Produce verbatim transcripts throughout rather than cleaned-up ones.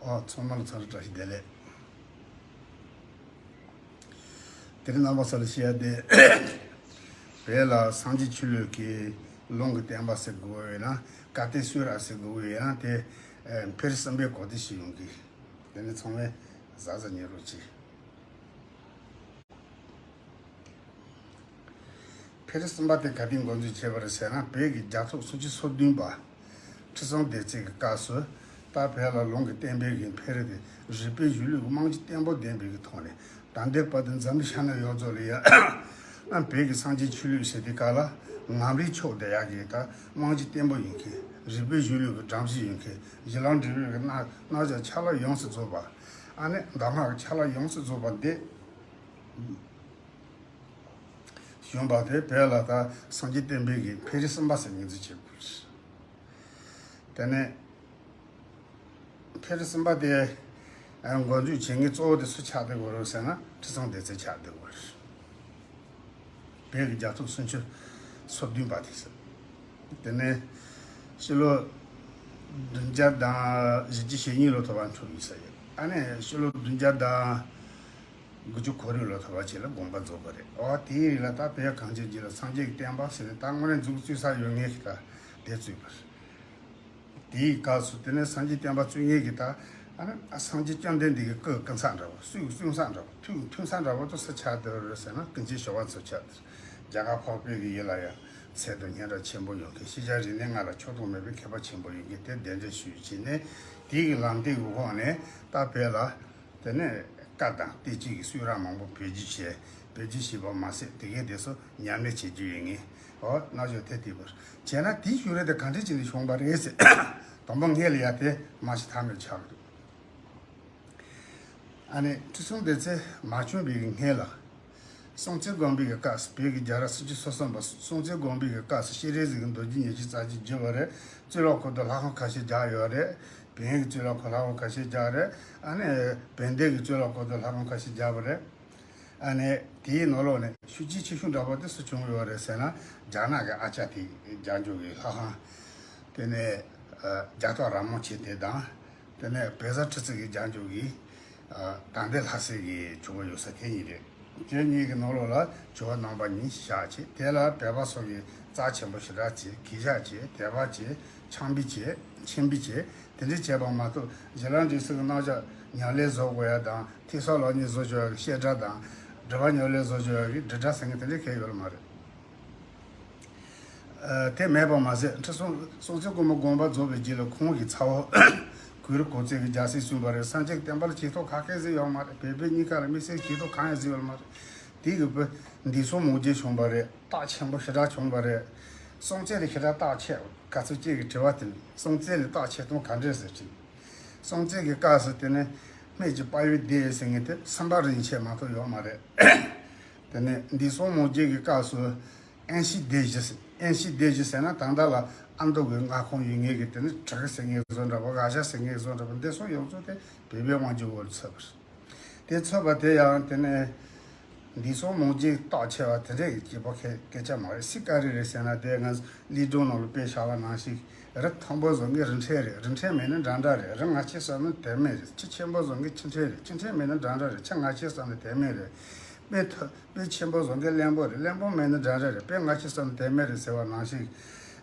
ཨོ། ཚང་མ་ལ་འཚམས་འདྲི་བཀྲ་ཤིས་བདེ་ལེགས། དེ་རིང་རྣམ་པ་ཚོ་ལ་བཤད་ཡ་དེ། བོད་ལ་སངས་རྒྱས་ཆོས་ལུགས་ཀྱི་ལུང་གི་བསྟན་པ་ཟེར་དགོས་ཡོད་ན། བཀའ་བསྟན་སུ་ར་ཟེར་དགོས་ཡོད་ན། དེ་ཨེ་འཕེལ་རིམ་གསུམ་པའི་གོ་བསྡུར་ཞིག་ཡོང་གི། དེ་ནི་ཚང་མས་གཟབ་གཟབ་ཉན་རོགས་གྱིས། འཕེལ་རིམ་གསུམ་པ་དེ་ག་དུས་འགོ་འཛུགས་བྱས་པ་རེད་ཟེར་ན། བོད་ཀྱི་རྒྱལ་ཐོག་སུམ་ཅུ་སོ་བདུན་པ་ཁྲི་སྲོང་ལྡེ་བཙན་གྱི་སྐབས་སུ། ད་བོད་ལ་ལུང་གི་བསྟན་པའི་གི་འཕེལ་རིམ་དེ་རིག་པའི་གཞུང་ལུགས་རྨང་གཞི་བརྟན་པོ་ལྡན་པའི་གི་ཐོག་ནས། ད་ལྟའི་བར་དུ་འཛམ་གླིང་ཤར་ནུབ་ཡོངས་རྫོགས་ལ་ཡ་ཨ་བོད་ཀྱི་སངས་རྒྱས་ཆོས་ལུགས་ཟེར་དུས་སྐབས་ལ། ངམ་རིགས་ཕྱོགས་དེ་ཡ་གི་ད་རྨང་གཞི་བརྟན་པོ་ཡིན་མཁན། རིག་པའི་གཞུང་ལུགས་ཀྱི་སྒྲོམ་གཞི་ཡིན་མཁན། གཞི་ལམ་འབྲས་བུའི་གི་རྣམ་རྣམ་གཞག་ཆ་ལག་ཡོངས་སུ་རྫོགས་པ། ཨ་ནི་གདམས་ངག་གི་ཆ་ལག་ཡོངས་སུ་རྫོགས་པ་འདི་བྱུང་བ་དེ། བོད་ལ་ད་སངས་རྒྱས་བསྟན་པའི་གི་འཕེལ་རིམ་གསུམ་པ་ཟེར་ངོས་འཛིན་བྱེད་དགོས། དེ་ནས་འཕེལ་རིམ་གསུམ་པ་དེ་འགོ་འཛུགས་བྱེད་མཁན་གཙོ་བོ་དེ་སུ་ཆགས་བསྡད་ཡོད་རེད་ཟེར་ན། ཁྲི་སྲོང་ལྡེ་བཙན་ཆགས་བསྡད་ཡོད་རེད། བོད་ཀྱི་རྒྱལ་ཐོག་སུམ་ཅུ་སོ་བདུན་པ་དེ་ཟེར། དེ་ནས་ཕྱི་ལོ་བདུན་བརྒྱ་དང་བཞི་བཅུ་ཞེ་གཉིས་ལོ་ཐོག་པ་འཁྲུངས་ཡིན་ས་ཡོད། ཨ་ནི་ཕྱི་ལོ་བདུན་བརྒྱ་དང་དགུ་བཅུ་གོ་དྲུག་ལོ་ཐོག་པ་ཅིག་ལ་དགོངས་པ་རྫོགས་པ་རེད། འོ། དེའི་རིང་ལ་ད་བོད་གངས་ཅན་རྒྱུད་ལ་སངས་རྒྱས་ཀྱི་བསྟན་པ་ཟེར་ནས་ད་དངོས་གནས་མཛུབ་གུ་བཙུགས་ས་ཡོད་མཁན་ཞིག་ད་དེ་བཙུགས་པ་རེད། དེའི་སྐབས་སུ་དེ་ནས་སངས་རྒྱས་བསྟན་པ་བཙུགས་མཁན་གྱི་ད་ཨ་ནི་ཨ་སངས་རྒྱས་བཅོམ་ལྡན་འདས་ཀྱི་སྐུ་སྐུ་ཚབ་འདྲ་བོ། གསུང་གསུང་ས་འདྲ་བོ། ཐུགས་ཐུགས་ས་འདྲ་བོ་དེ་སུ་ཆགས་བསྡད་ཡོད་རེད་ཟེར་ན། ཀུན་མཁྱེན་ཞི་བ་འཚོ་ཆགས་བསྡད་ཡོད་རེད། རྒྱ་གར་འཕགས་པའི་གི་ཡུལ་ལ་ཡང་ཚད་དང་སྙན་གྲགས་ཆེན་པོ་ཡོད་མཁན། ཤེས་བྱ་རིག་གནས་ལྔ་ལ་ཕྱོགས་གཏོགས་མེད་པའི་མཁས་པ་ཆེན་པོ་ཡོད་མཁན་དེ་གདན་འདྲེན་ཞུས་བྱས་ནས། དེའི་གི་ལམ་སྟོན་གྱི་འོག་ནས་ད་བོད་ལ་དེ་ནས་བཀའ་དང་བསྟན་བཅོས་ཀྱི་གསུང་རབ་མང་པོ་བེད་སྤྱོད་བྱས། བེད་སྤྱོད་བྱས་པ་མ་ཟད། དེ་གའི་དེ་ཚོ་ཉམས་ལེན་བྱེད་རྒྱུ་ཡིན་ངེས། འོ། རྣམ་དཔྱོད་དེ་དེ་བར་བྱས་ན། དེའི་གཞུང་ལུགས་དེ་ག་འདྲ་བྱས་ནས་བྱུང་བ་རེད་ཟེར། དང་པོ་སྔོན་ལ་ཡ་དེ་མ་ཤི་ཐ་མལ་ཆགས་འདུག་ཨ་ནི་ཁྲི་སྲོང་ལྡེ་བཙན་མ་བྱོན་པའི་སྔོན་ལ། སྲོང་བཙན་སྒམ་པོའི་གི་སྐབས་སུ། བོད་ཀྱི་རྒྱལ་རབས་སུམ་ཅུ་སོ་གསུམ་པ་སྲོང་བཙན་སྒམ་པོའི་གི་སྐབས་སུ། སྤྱན་རས་གཟིགས་ཀྱིས་མདོ་རྒྱུད་ཉི་ཤུ་རྩ་གཅིག་བསྒྱུར་བ་རེད། གཙུག་ལག་ཁང་དུ་ལྷ་ཁང་ཁ་ཤས་བརྒྱབ་ཡོད་རེད། བོན་གྱི་གཙུག་ལག་ཁང་ལྷ་ཁང་ཁ་ཤས་བརྒྱབ་རེད། ཨ་ནི་བན་དེ་གི་གཙུག་ལག་ཁང་དུ་ལྷ་ཁང་ཁ་ཤས་བརྒྱབ་པ་རེད། ཨ་ནི་དེའི་ནང་ལོགས་ནས་ཤུགས་རྐྱེན་ཆེ་ཤོས་འདྲ་པོ་དེ་སུ་བྱུང་ཡོད་རེད་ཟེར་ན། རྒྱ་ནག་གི་ཨ་ཅག་དེ་རྒྱ་འཇུག་གི་ལྷ་ཁང་། དེ་ནས་ཨ་རྒྱ་སྟག་ར་མོ་ཆེ་དེ་དང་། དེ་ནས་བལ་བཟའ་ཁྲི་བཙུན་གྱི་རྒྱ་འཇུག་གི་ཨ་དང་ལྡན་ལྷ་སྲས་ཀྱི་ཇོ་བོ་ཡོད་ས་དེ་གཉིས་རེད། དེ་གཉིས་ཀྱི་ནང་ལོགས་ལ་ཇོ་བོ་རྣམ་པ་གཉིས་བཞག་བྱས། དེ་ལ་བོད་པ་སོགས་ཀྱིས་རྩ་ཆེན་པོ་ཞེ་དྲག་བྱས། གུས་ཞབས་བྱས། དད་པ་བྱས། ཆང་འབུལ་བྱས། མཆོད་འབུལ་བྱས། དེ་འདྲ་བྱས་པ་མ་གཏོགས། ཞི་ལམ་འབྲས་གསུམ་གྱི་རྣམ་གཞག་ཉམས་ལེན་བཟོ་དགོས་ཡ་དང་། ཐོས་བསམ་སློབ་གཉེར་བཟོ་ཆོག་ཡ་གི་བཤད་གྲྭ་དང་། སྒྲུབ་པ་ཉམས་ལེན་བཟོ་ཆོག་ཡ་གི་སྒྲུབ་གྲྭ་ཟེར་མཁན་དེ་འདྲ་གང་ཡང་ཡོད་མ་རེད། ཨ་དེ་མེད་པ་མ་ཟད། ཁྲི་སྲོང་སྲོང་བཙན་སྒམ་པོ་དགོངས་པ་རྫོགས་པའི་རྗེས་ལ་ཁོང་གི་ཚ་བོ་གུ་རུ་གོང་རྩེ་གིས་རྒྱལ་སྲིད་བཟུང་བ་རེད། སངས་རྒྱས་བསྟན་པ་ལ་ཆེ་མཐོང་ག་གེ་ཟིག་ཡོད་མ་རེད། བོད་པའི་གཉིས་ཀ་ལ་དམིགས་བསལ་ཆེ་མཐོང་གང་ཡང་ཟིག་ཡོད་མ་རེད། དེ་གི་བུ་འདས་སྲུང་མང་རྒྱལ་བྱུང་བ་རེད། སྟག་ཆེན་པོ་ཞེ་དྲག་བྱུང་བ་རེད། སྲོང་བཙན་ལ་ཞེ་དྲག་སྟག་ཆེ་བ། ག་ཚོད་ཅིག་གིས་དྲི་བ་དེ་ནི། སྲོང་བཙན་ལ་སྟག་ཆེ་མཐོང་ག་འདྲས་ཟེར་དྲིས། སྲོང་བཙན་གྱི་སྐབས་སུ་དེ་ནི་སྨད་ཀྱི་དཔའ་བོའི་སྡེ་ཟེར་མཁན་དེ་སུམ་པ་རིན་ཆེན་མ་གཏོགས་ཡོད་མ་རེད། དེ་ནས་འདས་སྲུང་མང་རྒྱལ་གྱི་སྐབས་སུ་ཨན་ཤི་སྡེ་བཞི་ཟེར། ཨན་ཤི་སྡེ་བཞི་ཟེར་ན་ད་ལྟ་ལ་ཨ་མདོ་གི་མངའ་ཁོངས་ཡོད་མཁན་གྱི། དེ་ནི་བྲག་ཟེར་མཁན་བཟོ་འདྲ་པོ། ག་ཞ་ཟེར་མཁན་བཟོ་འདྲ་པོ། འདི་ཚོ་ཡོངས་རྫོགས་དེ་བོད་པའི་དབང་སྒྱུར་འོག་ལ་ཚུད་པ་རེད། དེ་ཚུད་པ་དེ་ཡང་དེ་ནས་འདས་སྲུང་མང་རྒྱལ་སྟག་ཆེ་བ་དེ་འདྲའི་སྐྱེས་པ་སྐད་སྐད་ཆ་མ་རེད། སྲིད་ག་རེ་རེད་ཟེར་ན། དེ་ང་གླིང་སྒྲུང་ནང་ལ་དཔེ་བཞག་པ་ནང་བཞིན། རི་མཐོན་པོ་བཟོ་མཁན་རི་ཕྲན་རེད། རི་ཕྲན་མེད་ན་འདྲ་འདྲ་རེད། རི་ང་ཆེ་ས་ན་དེ་མེད་རེད། ཆུ་ཆེན་པོ་བཟོ་མཁན་ཆུ་ཕྲན་རེད། ཆུ་ཕྲན་མེད་ན་འདྲ་འདྲ་རེད། ཆུ་ང་ཆེ་ས་ན་དེ་མེད་རེད། དཔེ་མཐོ་དཔེ་ཆེན་པོ་བཟོ་མཁན་བློན་པོ་རེད། བློན་པོ་མེད་ན་འདྲ་འདྲ་རེད། དཔེ་ང་ཆེ་ས་ན་དེ་མེད་རེད་ཟེར་བ་ནང་བཞིན།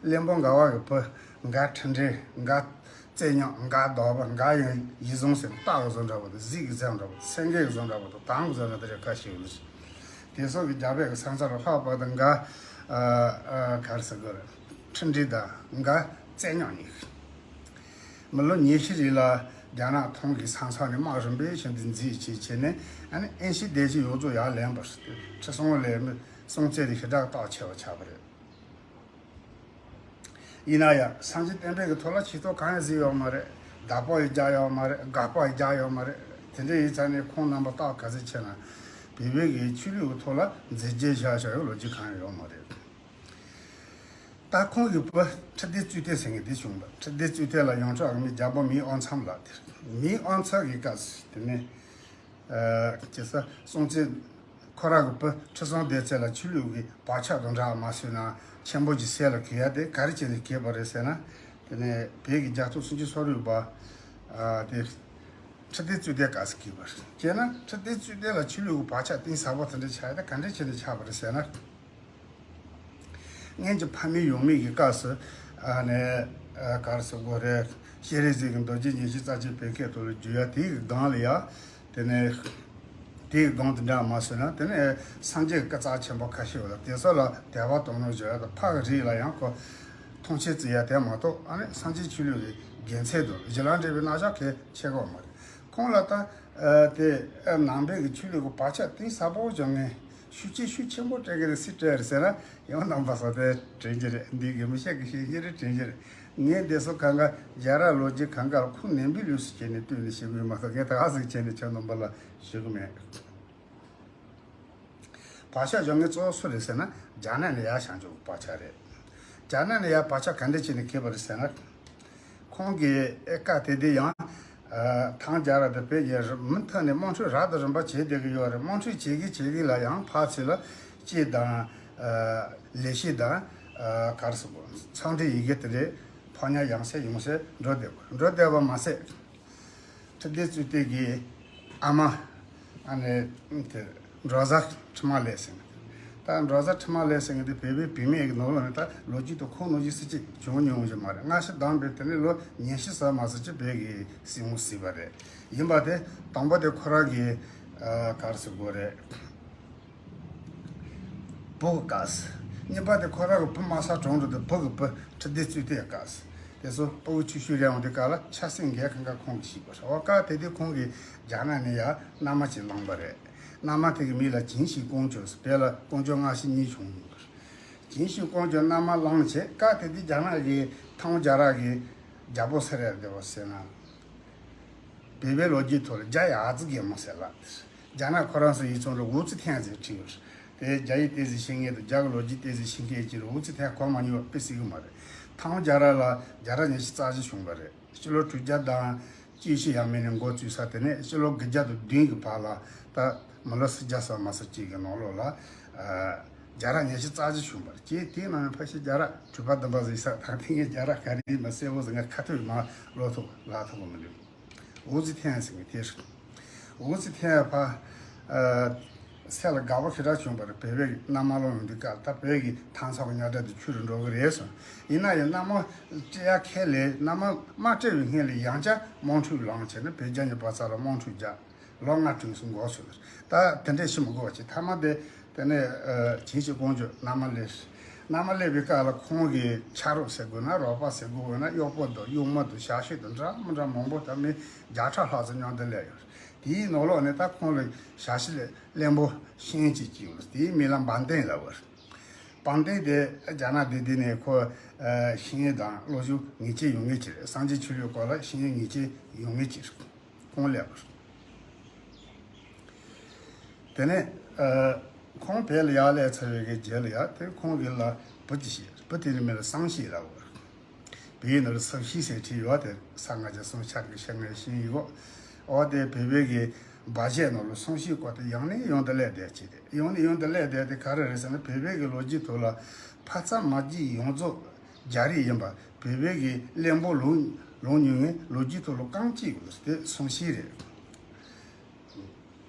བློན་པོ་འགའ་བ་གི་བུ་འགའ་འཕྲིན་སྦྲེལ། འགའ་རྩེ་ཉོག་འགའ་ཟློག་པ། འགའ་ཡང་ཡིད་བཟུང་ཟེར། སྟག་གི་བཟོ་འདྲ་པོ་དང་། གཟིག་གི་བཟོ་འདྲ་པོ་དང་། སེང་གེ་གི་བཟོ་འདྲ་པོ་དང་། དམ་གི་བཟོ་འདྲ་དེ་རེ་ཁ་ཤས་ཡོད་ལ། དེ་སོགས་ཀྱི་རྒྱ་བོད་ཀྱི་ས་མཚམས་ལ་ལྷག་པ་དང་། འགའ་ཨ་ཨ་ག་རེ་ཟེར་དགོས་རེད། འཕྲིན་སྦྲེལ་དང་། འགའ་རྩེ་ཉོག་གཉིས། མི་ལོ་ཉི་ཤུ་རིང་ལ་རྒྱ་ནག་ཐང་གི་ས་མཚམས་ནས་དམག་རིམ་པས་བཞིན་དུ་འཛིང་བྱས་བྱས་ནས། ཨ་ནི་ཨན་ཤི་སྡེ་བཞི་ཡོངས་རྫོགས་ཡར་ལེན་པ་རེད། ཁྲི་སྲོང་ལས་མི་སྲོང་བཙན་དེ་ཞེ་དྲག་སྟག་ཆེ་བ་ཆགས་པ་རེད། ཡིན་ན་ཡང་སངས་རྒྱས་བསྟན་པའི་གི་ཐོག་ལ་ཆེ་མཐོང་གང་ཡང་ཟིག་ཡོད་མ་རེད། བདག་པོ་ཡི་རྒྱ་ཡོད་མ་རེད། དགའ་པོ་ཡི་རྒྱ་ཡོད་མ་རེད། དེ་འདྲ་ཡིན་ཙང་ནས་ཁོང་རྣམ་པ་སྟག་ག་ཚོད་ཆེ་ན། བོད་པའི་གི་ཆོས་ལུགས་ཀྱི་ཐོག་ལ་མཛད་རྗེས་བཞག་བཞག་ཡོད་ལོ་རྒྱུས་གང་ཡང་ཡོད་མ་རེད། ད་ཁོང་གི་བུ་ཁྲི་ལྡེ་གཙུག་བརྟན་ཟེར་མཁན་དེ་བྱུང་བ། ཁྲི་ལྡེ་གཙུག་བརྟན་ལ་ཡོངས་གྲགས་མི་རྒྱལ་པོ་མིའུ་ཨང་ཚམ་ལགས་དེ་རེད། མིའུ་ཨང་ཚམ་གི་སྐབས་སུ་དེ་ནས། ཨ་ཅེ་ས་སྲོང་བཙན་ཁོ་རང་གི་བུ་ཁྲི་སྲོང་ལྡེ་བཙན་ལ་ཆོས་ལུགས་ཀྱི་བག་ཆགས་དང་འདྲ་བ་མ་བཟོས་ན་ཆེན་པོ་ཅིག་སྲས་ལ་གྱུར་ཡ་དེ་ག་རེ་བྱས་ནས་གྱུར་པ་རེད་ཟེར་ན། དེ་ནས་བོད་ཀྱི་རྒྱལ་ཐོག་སུམ་ཅུ་སོ་དྲུག་པ་ཨ་དེ་ ཁྲི་ལྡེ་གཙོས་དེ་ག་ཟེར་གྱི་བར། བྱས་ན་ཁྲི་ལྡེ་གཙོས་དེ་ལ་ཆོས་ལུགས་ཀྱི་བག་ཆགས་གཏིང་ཟབ་པོ་དེ་འདྲ་ཆགས་ཡ་ད་ག་འདྲ་བྱས་ནས་ཆགས་པ་རེད་ཟེར་ན། སྔོན་གྱི་ཕ་མེས་ཡང་མེས་ཀྱི་སྐབས་སུ་ཨ་ནི་ཨ་ག་རེ་ཟེར་དགོས་རེད། སྤྱན་རས་གཟིགས་ཀྱི་མདོ་རྒྱུད་ཉི་ཤུ་རྩ་གཅིག་བོད་སྐད་ཐོག་ལ་བསྒྱུར་ཡ་དེའི་སྒང་ལ་ཡ། དེ་ནས་དེའི་སྒང་དེ་འདྲ་མ་བཟོས་ན་དེ་ནས་སངས་རྒྱས་ཀྱི་བཀའ་རྩ་ཆེན་པོ་ཁ་ཤས་ཡོད་ལ་དེ་ཚོ་ལ་དད་པ་དང་ནོར་བྱེད་ཡ་དང་ཕ་གི་རིགས་ལ་ཡང་ཁོ་མཐོང་ཆེན་བརྩི་ཡ་དེ་མ་གཏོགས་ཨ་ནི་སངས་རྒྱས་ཆོས་ལུགས་ཀྱི་དགེ་མཚན་དང་གཞན་ལ་འབྲེལ་བའི་རྣམ་གཞག་གལ་ཆེ་གོ་མ་རེད། ཁོང་ལ་ད་ཨ་དེ་ཨ་ནང་པའི་གི་ཆོས་ལུགས་ཀྱི་བག་ཆགས་གཏིང་ཟབ་པོ་བྱུང་ངས་ཤུགས་ཆེ་ཤུགས་ཆེན་པོ་སྤྲད་གི་རེད་སྲིད་སྤྲད་རེད་ཟེར་ན་ཡང་ནང་པ་སོགས་དེ་དྲན་གྱི་རེད། འདི་གི་མི་ཤེས་གི་ཤེས་ཀྱི་རེད་དྲན་གྱི་རེད། ངས་འདི་ཚོ་གང་ག་རྒྱ་ར་ལོ་རྒྱུས་གང་ག་ལ་ཁུངས་སྣོན་པའི་ལུགས་སུ་བྱས་ནས་བཏོན་ནས་ཞུ་གི་ཡོད་མ་གཏོགས་ངས་ད་ག་ཟིག་བྱས་ནས་ཁྱོད་རྣམ་པ་ལ་ཞུ་གི་མེད། བག་ཆགས་བྱུང་མཁན་གཙོ་བོ་སུ་རེད་ཟེར་ན་རྒྱ་ནག་ནས་ཡར་བྱང་ཕྱོགས་ཀྱི་བག་ཆགས་རེད། རྒྱ་ནག་ནས་ཡར་བག་ཆགས་ག་འདྲ་བྱས་ནས་འཁེལ་བ་རེད་ཟེར་ན། ཁོང་གི་ཨེ་བཀའ་དེ་དེ་ཡང་ཨ་ཐང་རྒྱལ་རབས་དང་བོད་རྒྱལ་རབས་མུ་མཐུད་ནས་དམངས་ཁྲོད་རབ་དང་རིམ་པ་བྱས་བསྡད་ཀྱི་ཡོད་རེད། དམངས་ཁྲོད་བྱེད་ཀྱི་བྱེད་ཀྱི་ལ་ཡང་ཕར་ཚུར་ལ་སྤྱི་དང་ཨ་ལས་བྱེད་དང་ཨ་ག་རེ་ཟེར་དགོས་ཚངས་འདྲེན་ཡི་གེ་དེ་རེད། ཕོ་ཉ་ཡང་སེ་ཡོང་སེ་འགྲོ་བསྡད་པ་འགྲོ་བསྡད་པ་མ་ཟད། ཁྲི་ལྡེ་གཙོས་དེ་གི་ཨ་མ་ཨ་ནི་དེ་འབྲོག་བཟའ་ཁྲི་མ་ལེབ་ཟེར་མཁན་དེ། ད་འབྲོག་བཟའ་ཁྲི་མ་ལེབ་ཟེར་མཁན་དེ་བོད་པའི་བུད་མེད་ཀྱི་ནང་ལོགས་ནས་ད་ལོ་རྒྱུས་དང་ཁོང་ནང་བཞིན་སྲིད་ཇུས་བྱུང་མྱོང་གི་མ་རེད། སྔ་ཕྱི་བདམས་པའི་དེ་ནས་ལོ་ཉི་ཤུ་ཙམ་མ་ཟིན་ཅིག་བོད་ཀྱི་སྲིད་དབང་ཟིན་པ་རེད། ཡིན་པ་དེ་དང་པོ་དེ་ཁོ་རང་གི་ཨ་ག་རེ་ཟེར་དགོས་རེད། བུ་གི་སྐབས། གཉིས་པ་དེ་ཁོ་རང་གི་བུ་དམའ་ས་གྲོངས་འགྲོ་དུས་བུ་གི་བུ་ཁྲི་ལྡེ་གཙོས་དེ་སྐབས། དེ་ཚོ་ཕྲུ་གུ་ཆུང་ཤོས་རེད་འོང་དུས་སྐབས་ལ་ཆབ་སྲིད་འགན་ཁང་ག་ཁོང་གིས་བཞེས་པ་རེད། འོ་སྐབས་དེ་དུས་ཁོང་གིས་རྒྱ་ནག་ནས་ཡར་མནའ་མ་ཅིག་བླངས་པ་རེད། མནའ་མ་དེ་གི་མིང་ལ་ཅིན་ཤིན་ཀོང་ཇོ་ཟེར། བོད་ལ་ཀོང་ཇོ་སྔ་ཕྱི་གཉིས་བྱུང་ཡོད་པ་རེད། ཅིན་ཤིན་ཀོང་ཇོ་མནའ་མ་བླངས་བྱས་སྐབས་དེ་དུས་རྒྱ་ནག་གི་ཐང་རྒྱལ་རབས་ཀྱི་རྒྱལ་པོ་སུ་རེད་བསྡད་པ་ཟེར་ན། བོད་པའི་ལོ་རྒྱུས་ཐོག་ལ་རྒྱ་ཡི་ཨ་ཙི་རྒན་མོ་ཟེར་ལབ། རྒྱ་ནག་ཁོ་རང་ཚོ་ཡིག་ཚང་ལ་ཝུའུ་ཙི་ཐན་ཟེར་བྲིས་ཡོད་རེད། དེ་རྒྱ་ཡིག་ཏོག་ཙམ་ཤེས་མཁན་དང་རྒྱ་གི་ལོ་རྒྱུས་ཏོག་ཙམ་ཤེས་མཁན་གྱིས་ཝུའུ་ཙི་ཐན་གོ་མ་མྱོང་བ་དཔེ་སྲིད་གི་མ་རེད། ཐང་རྒྱལ་རབས་ལ་རྒྱལ་རབས་ཉི་ཤུ་རྩ་བཞི་བྱུང་བ་རེད། སྤྱི་ལོ་དྲུག་བརྒྱ་དང་བཅུ་བཞི་ཡས་མས་ནས་འགོ་བཙུགས་ས་དེ་ནས་སྤྱི་ལོ་དགུ་བརྒྱ་དང་བདུན་གྱི་བར་ལ་ད་མི་ལོ་སུམ་བརྒྱ་ཙམ་མ་ཟིན་ཅིག་གི་ནང་ལོགས་ལ་ཨ་རྒྱལ་རབས་ཉི་ཤུ་རྩ་བཞི་བྱུང་བ་རེད། དེའི་ནང་ནས་ཕལ་ཆེར་རྒྱལ་རབས་དྲུག་པ་བདུན་པ་ཟིན་ས་དང་དེ་ངས་རྒྱལ་རབས་ག་རེ་ཡིན་པ་གསལ་པོ་ཟིན་ངས་ཁ་ཐུག་མ་ལོ་ཐུག་ལ་ཐུག་གི་མི་འདུག་ཝུའུ་ཙི་ཐན་ཟེར་མཁན་དེ་རེད། ཝུའུ་ཙི་ཐན་ཕ་ཨ་སེམས་ལ་དགའ་པོ་ཞེ་དྲག་བྱུང་བ་རེད། བོད་པའི་མནའ་མ་ལོ་ཡོང་དུས་སྐབས་ད་བོད་ཀྱི་ཐང་ཚང་གི་རྙོག་དྲ་དེ་ཆུ་རུ་འགྲོ་གི་རེད་གསུངས། ཡིན་ན་ཡང་མནའ་མ་སྤྲད་ཡ་ཁས་ལེན། མནའ་མ་མ་སྤྲད་པའི་སྔོན་ལ་ཡང་བསྐྱར་དམག་འཁྲུག་ལངས་བྱས་ནས་བོད་རྒྱ་གཉིས་བར་ཙམ་ལ་དམག་འཁྲུག་རྒྱག་ལོ་ལྔ་དྲུག་སུ་འགོར་སོང་། ད་དེ་འདྲས་ཤི་མི་དགོས་པ་བྱས་མཐའ་མ་དེ་དེ་ནས་ཨ་ཅིན་ཤིན་ཀོང་ཇོ་མནའ་མ་སླེབས། མནའ་མ་སླེབས་པའི་སྐབས་ལ་ཁོང་གི་ཆ་རོགས་ཟེར་དགོས་ན་རོགས་པ་ཟེར་དགོས་ན་གཡོག་པོ་དང་གཡོག་མོ་དང་ཞབས་ཕྱི་དང་འདྲ་མི་འདྲ་མང་པོ་ད་མི་བརྒྱ་ཕྲག་ལྷག་ཙམ་མཉམ་དུ་སླེབས་ཡོད། དེའི་ནང་ལོགས་ནས་ད་ཁོང་ལ་ཞབས་ཕྱི་ལ་བློན་པོ་ཤེས་ཡོན་ཅིག་བྱས་ཡོད། དེའི་མིང་ལ་འབམ་ཏན་ལབ་པ་རེད། འབམ་ཏན་དེ་རྒྱ་ནག་དེ་དུས་ནས་ཁོ་ཤེས་ཡོན་དང་བློ་སྦྱོང་ངེས་ཅན་ཡོད་མཁན་ཅིག་རེད། སངས་རྒྱས་ཆོས་ལུགས་སྐོར་ལ་ཤེས་ཡོན་ངེས་ཅན་ཡོད་མཁན་ཅིག་རེད། ཁོང་སླེབས་པ་རེད། དེ་ནས་ཨ་ཁོང་བོད་ལ་ཡར་སླེབས་ཚར་བའི་གི་རྗེས་ལ་ཡ་དེ་ཁོང་གི་ལ་བུ་ཅིག་སྐྱེས། བུ་དེ་ནི་མིང་ལ་སང་ཤི་ལབ་པ་རེད། བོད་ཡིག་ནང་ལ་སང་ཤི་ཟེར་བྲིས་ཡོད་དེ་ས་ང་རྒྱ་སང་ཤ་གི་ཤ་ངའི་ཤིང་ཡིག་གོ། ཨོ་དེ་བོད་པའི་གི་སྦ་བཞེད་ནང་ལ་སང་ཤི་སྐོར་དེ་ཡང་ནས་ཡང་དུ་སླེབས་བསྡད་ཅིག་རེད། ཡང་ནས་ཡང་དུ་སླེབས་བསྡད་དེ་ག་རེ་རེད་ཟེར་ན་བོད་པའི་གི་ལོ་རྒྱུས་ཐོག་ལ་ཕ་རྩ་མ་རྒྱུད་ཡོངས་རྫོགས་རྒྱ་རིགས་ཡིན་པ་བོད་པའི་གི་བློན་པོ་ལོངས་ལོངས་མྱོང་མཁན་ལོ་རྒྱུས་ཐོག་ལ་རྐང་གཅིག་ཡོད་དེ་སང་ཤི་རེད།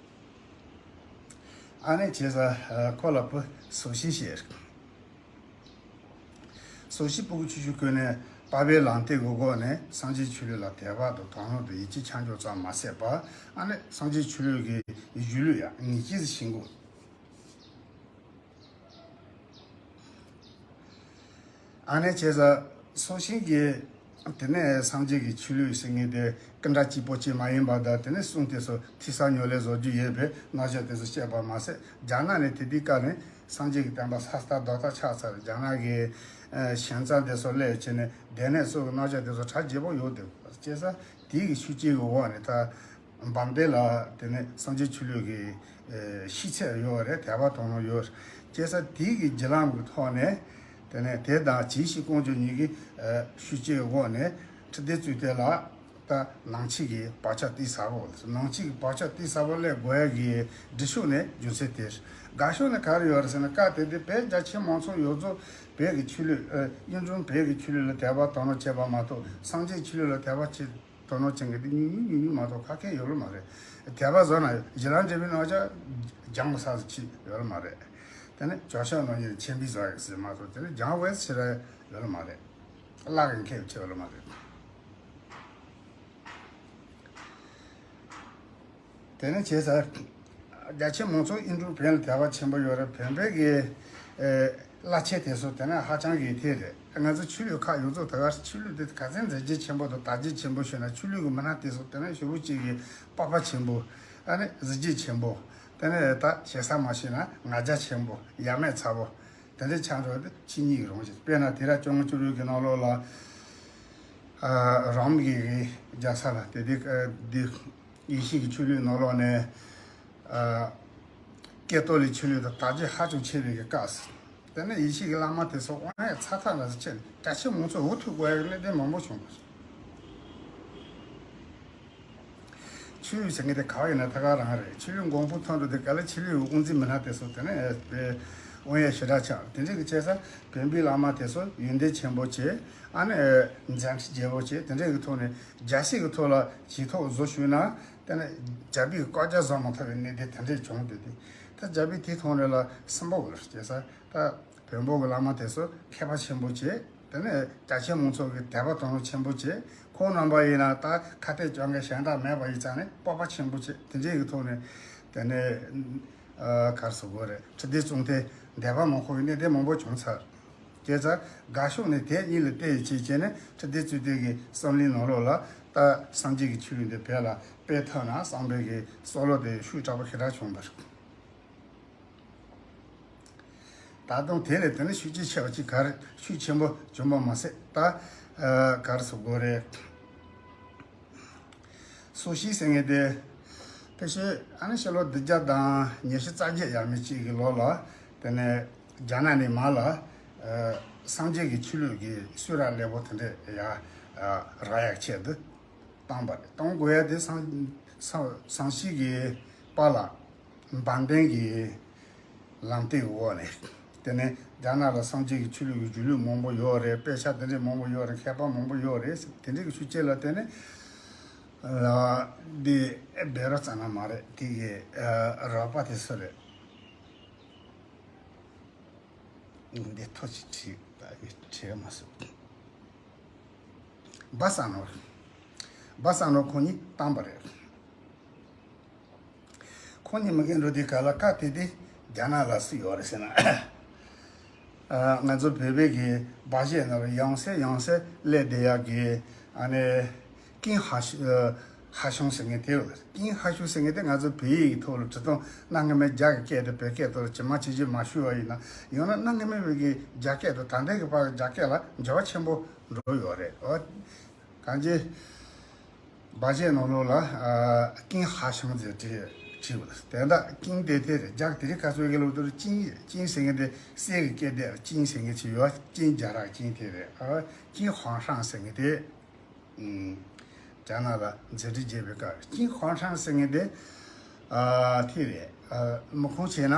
ཨ་ནེ་བྱས་ཙང་ཁོ་ལ་བུ་སང་ཤི་ཟེར། སང་ཤི་ཕྲུ་གུ་ཆུང་ཆུང་སྒང་ནས་པ་ཕའི་ལམ་སྟོན་གྱི་སྒོ་ནས་སངས་རྒྱས་ཆོས་ལུགས་ལ་དད་པ་དང་དོ་སྣང་དང་ཡིད་ཆེས་ཆ་འཇོག་ཙམ་མ་ཟད་པར་ཨ་ནེ་སངས་རྒྱས་ཆོས་ལུགས་ཀྱི་གཞུང་ལུགས་ཡང་ངེས་ཅན་ཞིག་ཤེས་དགོས། ཨ་ནེ་བྱས་ཙང་སང་ཤི་གིས་དེ་ནས་སངས་རྒྱས་ཀྱི་ཆོས་ལུགས་ཟེར་མཁན་དེ་སྐུ་འདྲ་གཅིག་པོ་ཅིག་མ་ཡིན་པ་དང་དེ་ནས་གསུང་དེ་ཚོ་ཐོས་བསམ་ཉམས་ལེན་བཟོ་རྒྱུ་ཡོད་པའི་རྣམ་གཞག་དེ་ཚོ་བཤད་པ་མ་ཟད་རྒྱ་ནག་ནས་དེ་དུས་སྐབས་ནས་སངས་རྒྱས་ཀྱི་བསྟན་པ་ས་སྟག་རྡོག་རྩ་ཆགས་ཚར། རྒྱ་ནག་གི་ཨ་ཞང་ཚང་དེ་ཚོ་སླེབས་བྱས་ནས་སྡེ་སྣོད་སོགས་ཀྱི་རྣམ་གཞག་དེ་ཚོ་གྲ་རྒྱས་པོ་ཡོད་དེ། བྱས་ཙང་དེའི་གི་ཤུགས་རྐྱེན་གྱི་འོག་ནས་ད་འབམ་སྡེ་ལ་དེ་ནས་སངས་རྒྱས་ཆོས་ལུགས་ཀྱི་ཨ་ཤེས་ཚད་ཡོད་རེད། དད་པ་དོ་སྣང་ཡོད། བྱས་ཙང་དེའི་གི་བརྒྱུད་ལམ་གྱི་ཐོག་ནས་དེ་ནས་དེ་དང་ཅིན་ཤིན་ཀོང་ཇོ་གཉིས་ཀྱི་ཨ་ཤུགས་རྐྱེན་གྱི་འོག་ནས་ཁྲི་ལྡེ་གཙོས་དེ་ལ་ད་ནང་ཆོས་ཀྱི་བག་ཆགས་གཏིང་ཟབ་པོ། ནང་ཆོས་ཀྱི་བག་ཆགས་གཏིང་ཟབ་པོ་སླེབས་དགོས་ཡ་གི་སྒྲིག་ཕྱོགས་ནས་རྒྱུ་མཚན་དེ་རེད། འགག་ཕྱོགས་ནས་ག་རེ་ཡོད་རེད་ཟེར་ན་སྐབས་དེ་དུས་བོད་རྒྱ་ཆེ་མང་ཚོགས་ཡོངས་རྫོགས་བོད་ཀྱི་ཆོས་ལུགས་ཨ་གཡུང་དྲུང་བོད་ཀྱི་ཆོས་ལུགས་ལ་དད་པ་དོ་སྣང་བྱས་པ་མ་གཏོགས་སངས་རྒྱས་ཆོས་ལུགས་ལ་དད་པ་བྱེད་ དོ་སྣང་བྱེད་མཁན་དེ་ཉུང་ཉུང་ཉུང་ཉུང་མ་གཏོགས་ཁ་མཁན་ཡོད་ལ་མ་རེད། དད་པ་བཟོ་ན་ཡང་གཞི་ལམ་འབྲས་བུའི་རྣམ་གཞག་སྦྱང་བ་ས་སུ་ཅིག་ཡོད་ལ་མ་རེད། དེ་ནས་ཇོ་ཤཱཀ་རྣམ་གཉིས་མཆན་བུ་བཟོ་ཡག་ཟེར་མ་གཏོགས་དེ་ནས་སྦྱང་བའི་ཕྱིར་ཡོད་ལ་མ་རེད། བཀླག་གི་མཁས་པ་ཆེ་བ་ལ་མ་རེད། དེ་ནས་བྱས་ཙང་རྒྱ་ཆེ་མང་ཚོགས་ཨིན་འགྲོ་བོན་ལ་དད་པ་ཆེན་པོ་ཡོད་རེད། བོན་པོའི་གི་ཨེ་བླ་ཆེན་དེ་ཚོ་དེ་ནས་ཧ་ཅང་གི་དེ་རེད། ང་ཚོ་ཆོས་ལུགས་ཁག་ཡོངས་རྫོགས་ད་ག་ཆོས་ལུགས་དེ་ག་ཚད་མཛད་རྗེས་ཆེན་པོ་དང་དར་རྒྱས་ཆེན་པོ་ཞུས་ན་ཆོས་ལུགས་ཀྱི་མི་སྣ་དེ་ཚོ་དེ་ནས་ཞེ་པོ་ཅིག་གི་སྤོབས་པ་ཆེན་པོ། ཨ་ནི་གཟི་བརྗིད་ཆེན་པོ། དེ་ནས་ད་ཞེ་ས་མ་ཤེས་ན་ང་རྒྱལ་ཆེན་པོ་ཡ་མེད་ཚ་པོ། དེ་འདྲའི་ཆགས་འགྲོ་དེ་ཕྱི་གཉིས་ཀྱི་རང་བཞིན། དཔེར་ན་དེ་ར་སྐྱབས་མགོན་ཆེན་པོ་གི་ནང་ལོགས་ལ་ཨ་རོམ་གྱི་རྒྱལ་ས་ལ་དེ་དེ་ཨ་དེ་ཡེ་ཤུ་གི་ཆོས་ལུགས་ནང་ལོགས་ནས་ཨ་ཀེ་ཏོ་ལིག་ཆོས་ལུགས་དང་དར་རྒྱས་ཧ་ཅང་ཆེ་བའི་གི་སྐབས་སུ། དེ་ནས་ཡེ་ཤུ་གི་བླ་མ་དེ་ཚོ་དབང་ཡ་ཚ་ཐག་ལ་ཆད་ནས་རྒྱ་ཆེ་མང་ཚོགས་འུ་ཐུག་དགོས་ཡ་གི་གནད་དོན་མང་པོ་བྱུང་བ་རེད། ཆོས་ཟེར་མཁན་དེ་ག་བ་ཡིན་ན་ད་ག་རང་རེད། ཆོས་ལུགས་མགོན་པོ་ཐོན་འགྲོ་དུས་ག་ལ་ཆོས་ལུགས་དབུ་འཛིན་མི་སྣ་དེ་ཚོ་དེ་ནས་དབང་ཡ་ཞེ་དྲག་ཆགས། དེ་འདྲ་གི་བྱས་ཙང་བོན་པོའི་བླ་མ་དེ་ཚོ་ཡོན་ཏན་ཆེན་པོ་བྱས། ཨ་ནི་མཛད་འཕྲིན་རྒྱས་པོ་བྱས། དེ་འདྲ་གི་ཐོག་ནས་རྒྱལ་སྲིད་ཀྱི་ཐོག་ལ་ཇུས་གཏོགས་བཟོ་ཞུས་ན་དེ་ནས་རྒྱལ་པོའི་བཀའ་རྒྱ་བཟོ་མ་ཐུབ་པའི་གནད་དོན་དེ་འདྲ་བྱུང་འདུག་དེ་ད་རྒྱལ་པོས་དེ་མཐོང་རེ་ལ་སུན་པོ་བྱས་ཙང་། ད་བོན་པོ་གི་བླ་མ་དེ་ཚོ་མཁས་པ་ཆེན་པོ་བྱས། དེ་ནས་རྒྱ་ཆེ་མང་ཚོགས་ཀྱི་དད་པ་དང་ལོ་ཆེན་པོ་བྱས། ཁོང་རྣམ་པ་ཡིན་ན་ད་ཁ་གཏད་གཅོག་མཁན་གཞན་དག་མེད་པ་ཡིན་ཙང་ནས་སྤོབས་པ་ཆེན་པོ་བྱས། དེ་འདྲའི་གི་ཐོག་ནས་དེ་ནས་ཨ་ག་རེ་ཟེར་དགོས་རེད། ཁྲི་ལྡེ་གཙུག་མཐའི་འདས་པ་མ་འཁོར་བའི་གནད་དོན་མང་པོ་བྱུང་ཚར། བྱས་ཙང་དགའ་ཕྱོགས་ནས་དེ་གཉིས་ལ་བལྟས་ཡི་བྱས་བྱས་ནས་ཁྲི་ལྡེ་གཙུག་མཐའི་གི་བསམ་བློའི་ནང་ལོགས་ལ་ད་སངས་རྒྱས་ཀྱི་ཆོས་ལུགས་འདི་བོད་ལ་སྤེལ་ཐུབ་ན་བསམ་པའི་གི་བསམ་བློ་དེ་ཤུགས་དྲག་པོ་ཞེ་དྲག་བྱུང་བ་རེད། ད་དུང་དེ་ལས་དེ་ནི་ཤུགས་ཆེ་ཆེ་བ་ཅིག་ག་རེ་ཤུགས་ཆེན་པོ་བྱུང་བ་མ་ཟད། ད་ཨ་ག་རེ་ཟེར་དགོས་རེད། སུ་ཤི་ཟེར་མཁན་དེ་ཕལ་ཆེར་ཨ་ནི་ཕྱི་ལོ་བདུན་བརྒྱ་དང་ཉི་ཤུ་རྩ་བརྒྱད་ཡས་མས་ཅིག་གི་ལོ་ལ་དེ་ནས་རྒྱ་ནག་ནས་མར་ལ་ཨ་སངས་རྒྱས་ཀྱི་ཆོས་ལུགས་ཀྱི་གསུང་རབ་ཀླད་པོ་དེ་འདྲ་ཡ་ཨ་རག་ཡག་ཆེད་དུ་བཏང་པ་རེད། གཏོང་དགོས་ཡ་དེ་སངས་སངས་སངས་ཤིང་གི་པཱ་ལགས་བན་དན་གྱི་ལམ་སྟོན་འོག་ནས། དེ་ནས་རྒྱ་ནག་ལ་སངས་རྒྱས་ཀྱི་ཆོས་ལུགས་ཀྱི་རྒྱུས་ལུགས་མང་པོ་ཡོད་རེད། དཔེ་ཆ་དེ་འདྲས་མང་པོ་ཡོད་རེད། མཁས་པ་མང་པོ་ཡོད་རེད། དེ་འདྲས་ཀྱི་ཤུགས་རྐྱེན་ལ་བརྟེན་ནས་ལ་འདི་བེ་རོ་ཙ་ན་མ་རེད། དེ་གི་རོགས་པ་དེ་སུ་རེད། འདི་ཐོ་ཅིག་བྲིས་ད་ཡོད་བྲིས་མ་སོང་། སྦ་ས་ནོ། སྦ་ས་ནོ་ཁོང་གཉིས་བཏང་པ་རེད། ཁོང་གཉིས་མ་གིན་འགྲོ་དུས་ག་ལ་བཀའ་དེ་དེ་རྒྱ་ནག་ལ་སུ་ཡོད་རེད་ཟེར་ན། ཨ་ང་ཚོ་བོད་པའི་གི་སྦ་བཞེད་ནང་ལ་ཡང་སེ་ཡང་སེ་སླེབས་བསྡད་ཡག་གི་ཨ་ནི་ཀིང་ཧ་ཤ་ཧ་ཤང་ཟེར་མཁན་དེ་ཡོད་རེད། ཀིང་ཧ་ཤང་ཟེར་མཁན་དེ་ང་ཚོ་བོད་ཡིག་གི་ཐོག་ལ་འབྲི་སྟངས་གནའ་སྔ་མོའི་རྒྱ་གི་སྐད་དེ་བོད་སྐད་ཐོག་ལ་ཇི་མ་ཇི་བཞིན་མ་ཞུ་བ་ཡིན་ན། ཡང་ན་གནའ་སྔ་མོའི་བོད་ཀྱི་རྒྱ་སྐད་དང་ད་ལྟའི་གི་བར་གྱི་རྒྱ་སྐད་ལ་འགྱུར་བ་ཆེན་པོ་འགྲོ་ཡོད་རེད། འོ། གང་ཅི། སྦ་བཞེད་ནང་ལོགས་ལ་ཨ་ཀིང་ཧ་ཤང་ཟེར་བྲིས་བྲིས་པ་དེ་འདྲ་ཀིང་དེ་དེ་རེད། རྒྱ་དེ་རིང་ཁ་སང་གི་ལོ་དུར་ཅིང་ཅིང་ཟེར་མཁན་དེ་གསེར་གྱི་སྐད་དེ་ཅིང་ཟེར་མཁན་ཅིག་ཡོད། ཅིང་རྒྱ་ར་ཅིང་དེ་རེད། ཨ་ཀིང་ཧ་ཤང་ཟེར་མཁན་དེ་ཨུམ་རྒྱ་ནག་ལ་མཛད་འཕྲིན་རྒྱས་པའི་སྐབས་ཀིང་ཧ་ཤང་ཟེར་མཁན་དེ་ཨ་དེ་རེད། ཨ་མི་ཁུངས་བྱས་ན།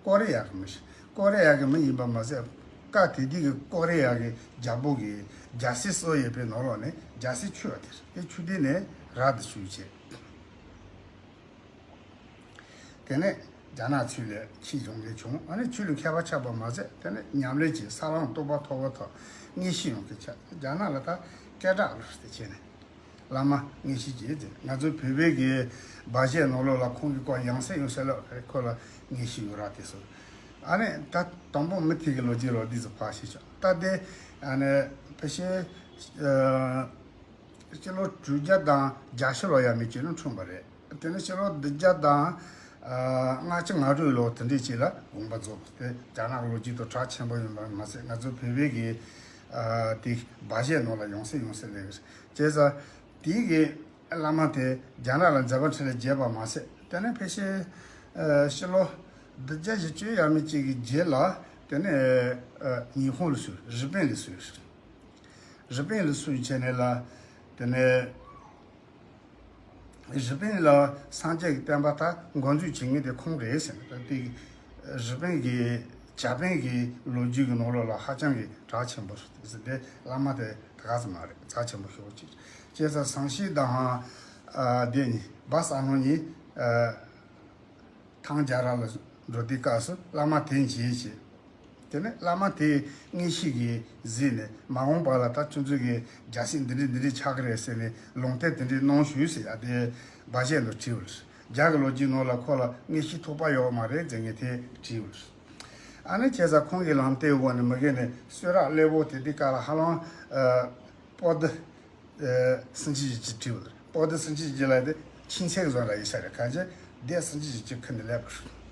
ཀོ་རི་ཡ་གི་མི་ཞིག་ཀོ་རི་ཡ་གི་མི་ཡིན་པ་མ་ཟད། སྐབས་དེ་དུས་ཀྱི་ཀོ་རི་ཡ་གི་རྒྱལ་པོ་གི་རྒྱལ་སྲིད་སྲོལ་ཡོད་པའི་ནང་ལོགས་ནས་རྒྱལ་སྲིད་ཆུད་པ་དེ་རེད། དེ་ཆུ་དེ་ནས་ར་དུ་ཆུ་བྱས། དེ་ནས་རྒྱ་ནག་ཚུར་ལ་ཕྱིར་ཡོང་མཁན་བྱུང་། ཨ་ནི་ཆོས་ལ་མཁས་པ་ཆགས་པ་མ་ཟད། དེ་ནས་ཉམས་ལེན་གྱིས་ས་ལམ་རྟོགས་པ་ཐོབ་པ་དང་མངོན་ཤེས་ཡོང་མཁན་ཆགས། རྒྱ་ནག་ལ་ད་སྐད་གྲགས་ལོས་དེ་བྱས་ནས། བླ་མ་དངོས་གཞི་ཅིག་ཟེར། ང་ཚོའི་བོད་པའི་གི་སྦ་བཞེད་ནང་ལོགས་ལ་ཁོང་གི་སྐོར་ཡང་སེ་ཡང་སེ་ལབ་རེད། ཁོ་ལ་དངོས་གཞི་ཡོད་ར་དེ་སོ། ཨ་ནི་ད་དང་པོ་མི་དེ་གི་ལོ་རྒྱུས་ལོ་འདི་ཚོ་ཕར་ཞིག་ཆོག་ད་དེ་ཨ་ནི་ཕལ་ཆེར་ཨ་སྤྱི་ལོ་དྲུག་བརྒྱ་དང་བརྒྱད་ཅུ་ལོ་ཡས་མས་ཅིག་ལ་འཁྲུངས་པ་རེད། དེ་ནི་ཕྱི་ལོ་བདུན་བརྒྱ་དང་ཨ་ལྔ་བཅུ་ང་དྲུག་ལོ་དེ་འདྲའི་ཅིག་ལ་དགོངས་པ་རྫོགས་པ་དེ་རྒྱ་ནག་ལོ་རྒྱུས་དང་གྲགས་ཆེན་པོ་ཡིན་པ་མ་ཟད། ང་ཚོ་བོད་པའི་གི་ཨ་དེ་སྦ་བཞེད་ནང་ལ་ཡང་སེ་ཡང་སེ་སླེབས་ཡོད། བྱས་ཙང་དེའི་གི་བླ་མ་དེ་རྒྱ་ནག་ལ་མཛད་པ་འཕྲིན་ལས་རྒྱས་པ་མ་ཟད། དེ་ནས་ཕལ་ཆེར་ཨ་ཕྱི་ལོ་བདུན་བརྒྱ་བཞི་བཅུ་ཡས་མས་ཅིག་གི་རྗེས་ལ་དེ་ནས་ཨ་ཉི་ཧོང་ལ་སོང་། རི་པིན་ལ་སོང་། རི་པིན་ལ་སོང་བྱས་ནས་ལ་དེ་ནས། རི་པིན་ལ་སངས་རྒྱས་ཀྱི་བསྟན་པ་དག་འགོ་འཛུགས་བྱེད་མཁན་དེ་ཁོང་རེད་ཟེར་ནས། ད་དེ་རི་པིན་གྱི་ཇ་པན་གྱི་ལོ་རྒྱུས་ཀྱི་ནང་ལོགས་ལ་ཧ་ཅང་གི་གྲགས་ཆེན་པོ་རེད་ཟེར་ཏེ། བླ་མ་དེ་ད་ ག་ཙམ་མ་རེད། རྩ་ཆེན་པོ་ཤོག་ཅིག་བྱས་ཙང་ཟངས་ཤིང་དང་ཨ་དེ་གཉིས་སྦ་ས་ནོ་གཉིས་ཨ་ཐང་རྒྱ་ར་ལ་འགྲོ་དུས་སྐབས་སུ་བླ་མ་དེ་མཇལ་བྱས། དེ་ནས་བླ་མ་དེས་མངོན་ཤེས་ཀྱིས་གཟིགས་ནས་མ་འོངས་པ་ལ་ད་ཁྱོད་ཚོ་གི་རྒྱལ་སྲིད་འདི་འདྲས་འདི་འདྲས་ཆགས་ཀྱི་རེད་ཟེར་ནས་ལུང་བསྟན་དེ་འདྲས་གནང་ཞུས་ཟེར་ཡ་དེ་སྦ་བཞེད་ལ་བྲིས་པ་རེད། རྒྱ་གི་ལོ་རྒྱུས་ནང་ལ་ཁོ་ལ་མངོན་ཤེས་ཐོགས་པ་ཡོད་མ་རེད་ཟེར་ངས་དེ་བྲིས་པ་རེད། ཨ་ནི་བྱས་ཙང་ཁོང་གི་ལམ་སྟོན་འོག་ནས་མ་གི་ནས་གསུང་རབ་སླེ་པོ་དེ་དུས་སྐབས་ལ་ཧ་ལམ་ཨ་པོ་ཏི་ཨ་སུམ་ཅུ་བཞི་བཅུ་བྲིས་པ་རེད། པོ་ཏི་སུམ་ཅུ་བཞི་བཅུ་ལ་དེ་ཆིན་ཚེག་བཟོ་འདྲ་ཡིན་ས་རེད། གང་ཅི་སྡེ་སུམ་ཅུ་བཞི་བཅུ་ཁུར་ནས་སླེབས་པ་རེད།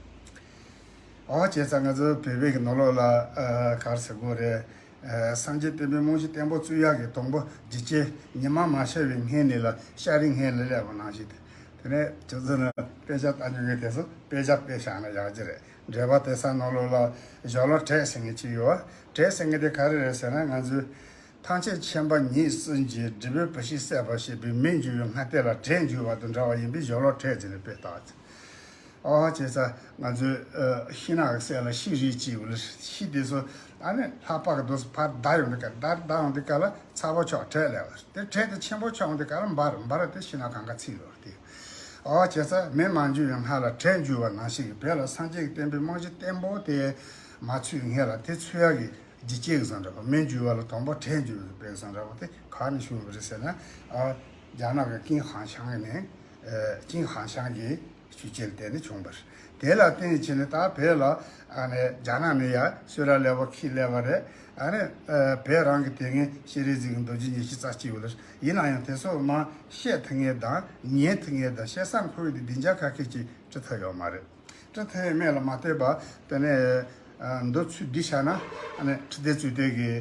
འོ་བྱས་ཙང་ང་ཚོ་བོད་པའི་གི་ནང་ལོགས་ལ་ཨ་ག་རེ་ཟེར་དགོས་རེད། ཨ་སངས་རྒྱས་བསྟན་པའི་རྨང་གཞི་བརྟན་པོ་བཙུགས་ཡག་གི་དང་པོ་འཇིགས་བྱེད་ཉི་མ་མ་ཤར་བའི་སྔོན་ནས་ལ་ཤར་རིའི་སྔོན་ལ་སླེབས་པ་ནང་བཞིན་དེ། དེ་ནས་ཁྱོད་ཚོ་ནི་དཔེ་ཆ་ལྟ་མྱོང་མཁན་དེ་ཚོ་དཔེ་ཆ་དཔེ་བཞག་ན་ཡག་གི་རེད། འགྲེལ་པ་དེ་ས་ནང་ལོགས་ལ་ཞོ་ལོ་བྲེ་ཟེར་མཁན་ཅིག་ཡོད། བྲེ་ཟེར་མཁན་དེ་ག་རེ་རེད་ཟེར་ན། ང་ཚོས་ཐམས་ཅད་མཁྱེན་པ་ཉིད་གསུམ་གྱིས་སྒྲིབ་པའི་བུ་ཤིང་བསྲེགས་པ་ཞེས་པའི་མི་འགྱུར་བའི་སྔ་ལྟས་ལ་བྲེ་འགྱུར་བ་དང་འདྲ་བ་ཡིན་པས་ཞོ་ལོ་བྲེ་ཟེར་ནས་དཔེ་བཏགས། ཨོ་བྱས་ཙང་ང་ཚོས་ཨ་ཤིང་ནགས་ཀྱི་སེམས་ལ་ཤིང་རིགས་གཅིག་ཡོད་ལ། ཤིང་དེ་ཚོ་ཨ་ནི་ལྷགས་པ་གི་དུས་སུ་ཕར་བརྡར་ཡོང་དུས་སྐབས། བརྡར་བརྡར་ཡོང་དུས་སྐབས་ལ་ཚ་པོ་ཆགས་བྲེ་སླེབས་པ་རེད། དེ་བྲེ་དེ་ཆེན་པོ་ཆགས་ཡོང་དུས་སྐབས་ལ་འབར་འབར་དེ་ཤིང་ནགས་གང་ག་ཚིག་ཡོད་རེད་དེ། ཨོ་བྱས་ཙང་མི་མ་འགྱུར་བའི་སྔ་ལ་བྲེ་འགྱུར་བ་ནང་བཞིན་གྱི་བོད་ལ་སངས་རྒྱས་ཀྱི་བསྟན་པའི་རྨང་གཞི་བརྟན་པོ་དེ་མ་ཚུགས་སྔོན་ལ་དེ་ཚུགས་ཡག་གི་རྒྱུ་རྐྱེན་བཟང་འདྲ་པོ། མི་འགྱུར་བ་ལ་དང་པོ་བྲེ་འགྱུར་བའི་དཔེ་བཟང་འདྲ་པོ་དེ་ག་ནས་བྱུང་བ་རེད་ཟེར་ན། ཨ་རྒྱ་ནག་གི་ཀིང་ཧང་ཤང་ནས་ཨ་ཀིང་ཧང་ཤང་གི་ཤུགས་རྐྱེན་ལ་བརྟེན་ནས་བྱུང་བ་རེད། དེ་ལ་བརྟེན་བྱས་ནས་ད་བོད་ལ་ཨ་ནི་རྒྱ་ནག་ནས་ཡར་གསུང་རབ་སླེ་པོ་འཁྱེར་སླེབས་པ་རེད། ཨ་ནི་ཨ་བོད་རང་གི་དེ་སྔའི་སྤྱན་རས་གཟིགས་ཀྱི་མདོ་རྒྱུད་ཉི་ཤུ་རྩ་གཅིག་ཡོད་ལ། ཡིན་ན་ཡང་དེ་ཚོ་མར་བཤད་ཐུབ་མཁན་དང་ཉན་ཐུབ་མཁན་དང་བཤད་ས་མཁོ་བའི་དེ་སྡིངས་ཆ་ཁ་ཤས་ཅིག་བྲི་ཐུབ་ཡོད་མ་རེད། བྲི་ཐུབ་ཡོད་མེད་ལ་མ་ལྟོས་པར་དེ་ནས་ཨ་མདོ་ཚུར་བསྡུས་བཞག་ན། ཨ་ནི་ཁྲི་ལྡེ་གཙུག་བརྡལ་གྱི་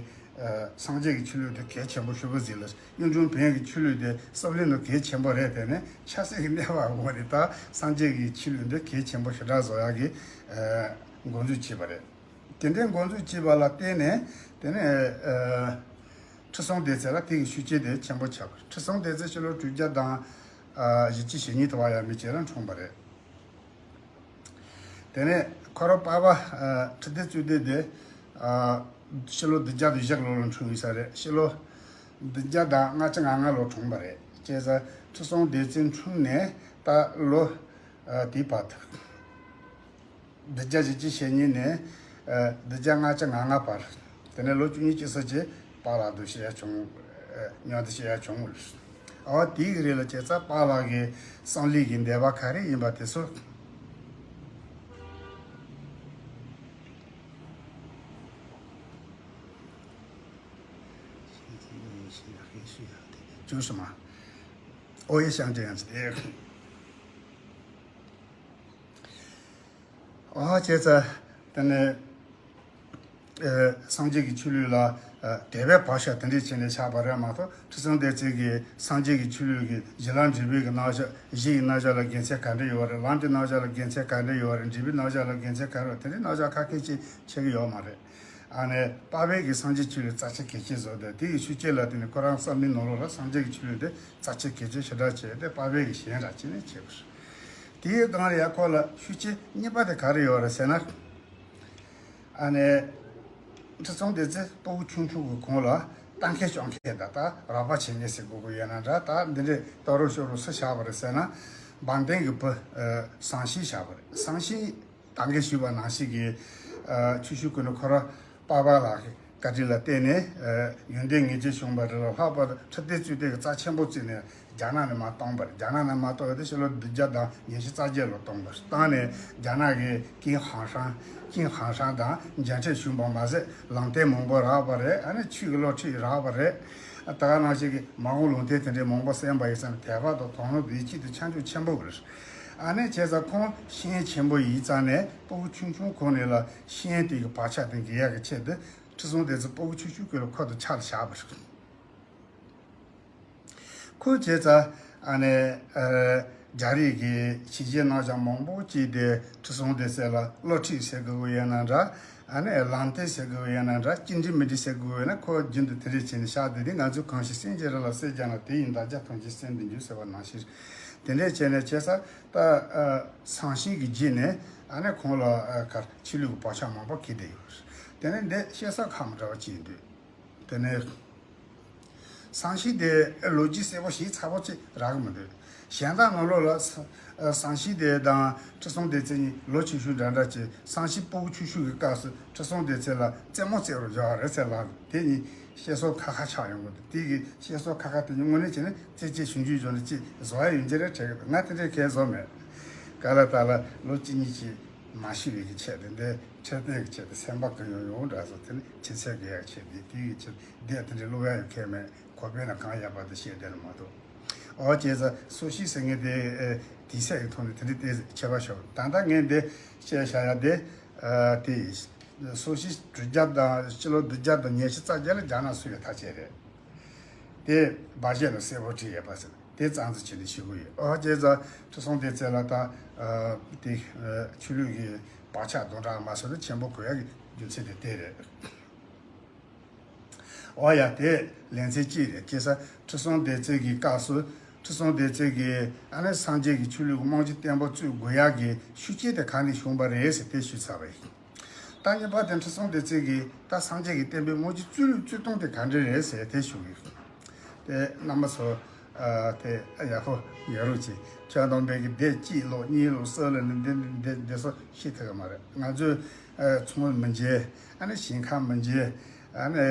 ཨ་སངས་རྒྱས་ཀྱི་ཆོས་ལུགས་དེ་གལ་ཆེན་པོ་ཞེ་པོ་ཟིག་ལ། གཡུང་དྲུང་བོན་གྱི་ཆོས་ལུགས་དེ་བསམ་བློའི་ནང་གལ་ཆེན་པོ་རེད། དེ་ནས་ཆབ་སྲིད་ཀྱི་གནས་བབ་འོག་ནས་ད་སངས་རྒྱས་ཀྱི་ཆོས་ལུགས་འདི་གལ་ཆེན་པོ་ཞེ་དྲག་བཟོ་ཡག་གི་ཨ་འགོ་འཛུགས་བྱས་པ་རེད། དེ་འདྲའི་འགོ་འཛུགས་བྱས་པ་ལ་བརྟེན་ནས་དེ་ནས་ཨ་ཁྲི་སྲོང་ལྡེ་བཙན་ལ་དེ་གི་ཤུགས་རྐྱེན་དེ་ཆེན་པོ་ཆགས་པ་རེད། ཁྲི་སྲོང་ལྡེ་བཙན་ཕྱི་ལོ་དྲུག་བརྒྱ་དང་ཨ་བཞི་བཅུ་ཞེ་གཉིས་དུ་བ་ཡང་མི་བྱེད་རང་འཁྲུངས་པ་རེད། དེ་ནས་ཁོ་རང་པ་ཕ་ཨ་ཁྲི་ལྡེ་གཙུག་བརྡལ་དེ་ཨ་ཕྱི་ལོ་བདུན་བརྒྱ་དང་བཞི་ལོ་ལ་འཁྲུངས་ཡོད་ས་རེད། ཕྱི་ལོ་བདུན་བརྒྱ་དང་ལྔ་བཅུ་ང་ལྔ་ལོ་འཁྲུངས་པ་རེད། བྱས་ཙང་ཁྲི་སྲོང་ལྡེ་བཙན་འཁྲུངས་ནས་ད་ལོ་ཨ་དེའི་བར་དུ། བདུན་བརྒྱ་བཞི་བཅུ་ཞེ་གཉིས་ནས་ཨ་བདུན་བརྒྱ་ལྔ་བཅུ་ང་ལྔ་བར། དེ་ནས་ལོ་བཅུ་གཉིས་ཅི་སོ་ཅིག་པཱ་ལགས་དུ་བཤད་ཡ་བྱུང་། ཨ་མྱང་དུ་བཤད་ཡ་བྱུང་། ཨོ་དེའི་རིང་ལ་བྱས་ཙང་པཱ་ལགས་ཀྱི་བསམ་གླིང་གི་འདོད་པ་ག་རེ་ཡིན་པ་དེ་ཚོ། བྱུང་སོང་མ། ཨོ་ཡེ་ཤང་ཅན་ཡང་ཅི་དེ། ཨོ་བྱས་ཙང་དེ་ནས་ཨ་སངས་རྒྱས་ཀྱི་ཆོས་ལུགས་ལ་ཨ་དད་པའི་བག་ཆགས་དེ་འདྲས་བྱས་ནས་ཆགས་པ་རེད་མ་གཏོགས། ཁྲི་སྲོང་ལྡེ་བཙན་གྱིས་སངས་རྒྱས་ཀྱི་ཆོས་ལུགས་ཀྱི་གཞི་ལམ་འབྲས་བུའི་གི་རྣམ་གཞག། གཞི་ཡི་རྣམ་གཞག་ལ་དགེ་མཚན་ག་འདྲ་ཡོད་རེད། ལམ་གྱི་རྣམ་གཞག་ལ་དགེ་མཚན་ག་འདྲ་ཡོད་རེད། འབྲས་བུའི་རྣམ་གཞག་ལ་དགེ་མཚན་ག་རེ་ཡོད། དེ་འདྲའི་རྣམ་གཞག་ཁ་ཤས་ཅིག་ཤེས་ཀྱི་ཡོད་མ་རེད། ཨ་ནི་པ་ཕས་ཀྱིས་སངས་རྒྱས་ཆོས་ལུགས་རྩ་ཆེ་གལ་ཆེ་བཟོས་ཏེ་དེ་ཡི་ཤུགས་རྐྱེན་ལ་བརྟེན་ནས་ཁོ་རང་བསམ་བློའི་ནང་ལོགས་ལ་སངས་རྒྱས་ཀྱི་ཆོས་ལུགས་དེ་རྩ་ཆེ་གལ་ཆེ་ཞེ་དྲག་བྱས་ཏེ་པ་ཕས་ཀྱིས་ཞེན་དྲག་བྱས་ནས་བྱས་པ་རེད། དེའི་སྒང་ལ་ཡང་ཁོ་ལ་ཤུགས་རྐྱེན་གཉིས་པ་དེ་ག་རེ་ཡོད་རེད་ཟེར་ན། ཨ་ནི་ཁྲི་སྲོང་ལྡེ་བཙན་སྤུ་གུ་ཆུང་ཆུང་གི་གོང་ལ་ལྟ་མཁན་སྐྱོང་མཁན་དང་ད་རོགས་པ་བྱེད་མཁན་ཟེར་དགོས་ཀྱི་ཡོད་ན་འདྲ། ད་འདི་འདྲའི་ལྟ་རོགས་ཤོར་རོགས་སུ་བཞག་པ་རེད་ཟེར་ན། འབངས་ལྡན་གྱི་བུ་ཨ་ཟངས་ཤིང་བཞག་པ་རེད། ཟངས་ཤིང་ད་གིན་ཞུས་པ་ནང་བཞིན་གྱི་ཨ་ཆུ་ཤུར་ཀུན་ནས་ཁོ་རང་པ་ཕ་ལགས་ཀྱི་བཀའ་དྲིན་ལ་བརྟེན་ནས་ཨ་ཡོན་ཏན་ངེས་ཅན་བྱུང་བ་རེད་ལ། ལྷག་པར་དུ་ཁྲི་ལྡེ་གཙུག་བརྡལ་གྱིས་རྩ་ཆེན་པོ་བརྩིས་ནས་རྒྱ་ནག་ནས་མར་བཏང་བ་རེད། རྒྱ་ནག་ནས་མར་བཏང་བ་དེ་ཕྱི་ལོ་བདུན་བརྒྱ་དང་ཉི་ཤུ་རྩ་བརྒྱད་ལོ་བཏང་བ་རེད། བཏང་ནས་རྒྱ་ནག་གི་ཀིང་ཧང་ཧྲང་ཀིང་ཧང་ཧྲང་དང་མཇལ་འཕྲད་བྱུང་བ་མ་ཟད་ལམ་སྟོན་མང་པོ་རག་པ་རེད། ཨ་ནི་ཆོས་ཀྱི་སློབ་ཁྲིད་རག་པ་རེད། ད་ག་ནང་བཞིན་གྱི་མ་འོངས་ལུང་བསྟན་དེ་འདྲའི་མང་པོ་གསན་པ་ཡིན་ཙང་དད་པ་དང་དོ་སྣང་དེ་ཡིད་ཆེས་དེ་ཆ་འཇོག་ཆེན་པོ་རེད། ཨ་ནི་བྱས་ཙང་ཁོང་ཤེས་ཡོན་ཆེན་པོ་ཡིན་ཙང་ནས་སྤུ་གུ་ཆུང་ཆུང་གོང་ནས་ལ་ཤེས་ཡོན་དེ་གི་བག་ཆགས་དེ་འགེལ་ཡག་གི་ཆེད་དུ་ཁྲི་སྲོང་ལྡེ་བཙན་སྤུ་གུ་ཆུང་ཆུང་གི་ལ་ཁོ་དང་ཆ་ལ་བཞག་པ་རེད། ཁོས་བྱས་ཙང་ཨ་ནི་ཨ་རྒྱ་རིགས་ཀྱི་ཞིབ་དཔྱད་རྣམ་གཞག་མང་པོ་བྱས་ཏེ་ཁྲི་སྲོང་ལྡེ་བཙན་ལ་སློབ་ཁྲིད་ཟེར་དགོས་ཀྱི་ཡོད་ན་འདྲ། ཨ་ནི་ལམ་སྟོན་ཟེར་དགོས་ཀྱི་ཡོད་ན་འདྲ། གཅིག་འགྲིག་མི་འགྲིག་ཟེར་དགོས་ཀྱི་ཡོད་ན་ཁོ་རྒྱུན་དུ་དེ་འདྲས་བྱས་ནས་བཞག་བསྡད་དེ། ང་ཚོས་གང་ཞིག་གསན་གྱི་རེ་ལ་གསེར་སྦྱངས་ལ་དེ་ཡི་འདག་སྦྱར་ཐམས་ཅད་གསན་དུ་འཇུག་ཟེར་བ་ནང་བཞིན། དེ་འདྲས་བྱས་ནས་བྱས་ཙང་ད་ཨ་ཟངས་ཤིང་གི་རྗེས་ནས་ཨ་ནི་ཁོང་ལ་ཨ་གར་ཆོས་ལུགས་ཀྱི་བག་ཆགས་མང་པོ་སྐྱེས་བསྡད་ཡོད། དེ་ནས་འདི་བཤད་ས་ཁག་མི་འདྲ་བ་ཅིག་འདུག་དེ་ནས་ བསམ་ཤེས་དེ་ལོ་རྒྱུས་གསལ་པོ་ཞིག་ཚ་པོ་ཅིག་རག་གི་མི་འདུག་གཞན་དག་ནང་ལོགས་ལ་ས- བསམ་ཤེས་དེ་དང་ཁྲི་སྲོང་ལྡེ་བཙན་གཉིས་ལོ་ཆུང་ཤོས་འདྲ་འདྲ་བྱས། བསམ་ཤེས་སྤུ་གུ་ཆུང་ཤོས་ཀྱི་སྐབས་སུ་ཁྲི་སྲོང་ལྡེ་བཙན་ལ་རྩེད་མོ་རྩེ་རུ་འཇོག་རེད་ཟེར་ལབ། དེ་གཉིས་བཤད་སྲོལ་ཁ་ཁ་ཆགས་ཡོང་གི་འདུག་དེ་གི་བཤད་སྲོལ་ཁ་ཁ་དེ་གཉིས་དངོས་གནས་བྱས་ན་རྩེད་ཆས་ཞིབ་འཇུག་བྱས་ནས་ཅིག་བཟོ་ཡ་ཡིན་གྱི་རེད་དྲན་གི་འདུག་ང་དེ་འདྲའི་གས་བཟོ་མེད། ག་ལ་ད་ལ་ལོ་གཅིག་གཉིས་ཀྱི་མ་ཤི་བའི་གི་ཆེད་དུ་འདི་འཕྲོད་བསྟེན་གྱི་ཆེད་དུ་སེམས་པ་གི་ཡོང་ཡོང་འདྲ་བཟོ། དེ་ནི་ཁྱི་ཚེ་གི་ཡག་ཆེད་དུ་དེ་གི་ཆེད་དུ་བསྡད་དེ་འདྲའི་ཀློག་ཡ་ཡོད་མཁན་མེད། ཁོ་པས་ན་གང་ཡག་པ་དེ་བཤད་བསྡད་ནི་མ་གཏོགས། ཨོ་བྱས་ཙང་སོ་ཤི་ཟེར་མཁན་དེ་ཨེ་དེ་ཚད་ཀྱི་ཐོག་ནས་དེ་འདྲའི་དེ་ཁྱད་པར་ཤོར། ད་ལྟ་ངས་འདི་བཤད་བཞག་ཡ་དེ་ཨ་དེ་སོ་ཤི་དྲུག་བརྒྱ་དང་ཕྱི་ལོ་བདུན་བརྒྱ་དང་ཉི་ཤུ་རྩ་བརྒྱད་ལ་རྒྱ་ནག་སུ་ཡོད་ཐག་བཅད་རེད། དེ་སྦ་བཞེད་ལ་གསལ་པོ་བྲིས་ཡོད་པ་ཟེར། དེ་ཙམ་ཙམ་བྱས་ནས་ཞུ་གི་ཡོད། ཨོ་བྱས་ཙང་ཁྲི་སྲོང་ལྡེ་བཙན་ལ་ད་ཨ་དེ་ཨ་ཆོས་ལུགས་ཀྱི་བག་ཆགས་དང་འདྲ་མ་སོང་ན་ཆེན་པོ་གོ་ཡ་གི་རྒྱུ་མཚན་དེ་དེ་རེད། ཨོ་ཡ། དེ་ལེ་ཚན་གཅིག་རེད། བྱས་ཙང་ཁྲི་སྲོང་ལྡེ་བཙན་གྱི་སྐབས་སུ་ཁྲི་སྲོང་ལྡེ་བཙན་གྱིས་ཨ་ནི་སངས་རྒྱས་ཀྱི་ཆོས་ལུགས་ཀྱི་རྨང་གཞི་བརྟན་པོ་བཙུགས་དགོས་ཡག་གི་ཤུགས་རྐྱེན་དེ་གང་ནས་བྱུང་བ་རེད་ཟེར་དེ་ཞུས་ཚར་བ་ཡིན། ད་གཉིས་པ་དེ་ཁྲི་སྲོང་ལྡེ་བཙན་གྱིས་ད་སངས་རྒྱས་ཀྱི་བསྟན་པའི་རྨང་གཞི་བཙུགས་ལུགས་བཙུགས་སྟངས་དེ་ག་འདྲ་རེད་ཟེར་དེ་ཞུ་གི་ཡོད། དེ་རྣམ་པ་ཚོ་ཨ་དེ་ཡག་པོ་ཡོད་རོགས་གྱིས། ཁྱོད་རྣམ་པས་ཀྱི་སྡེ་གཅིག་ཀློག་གཉིས་ཀློག་གསུམ་ལ་ནི་འདི་འདི་འདི་ཚོ་ཤེས་ཐུབ་ཀྱི་མ་རེད། ང་ཚོས་ཨ་ཚོང་མི་འཇལ། ཨ་ནི་ཞིང་ཁ་མི་འཇལ། ཨ་ནི་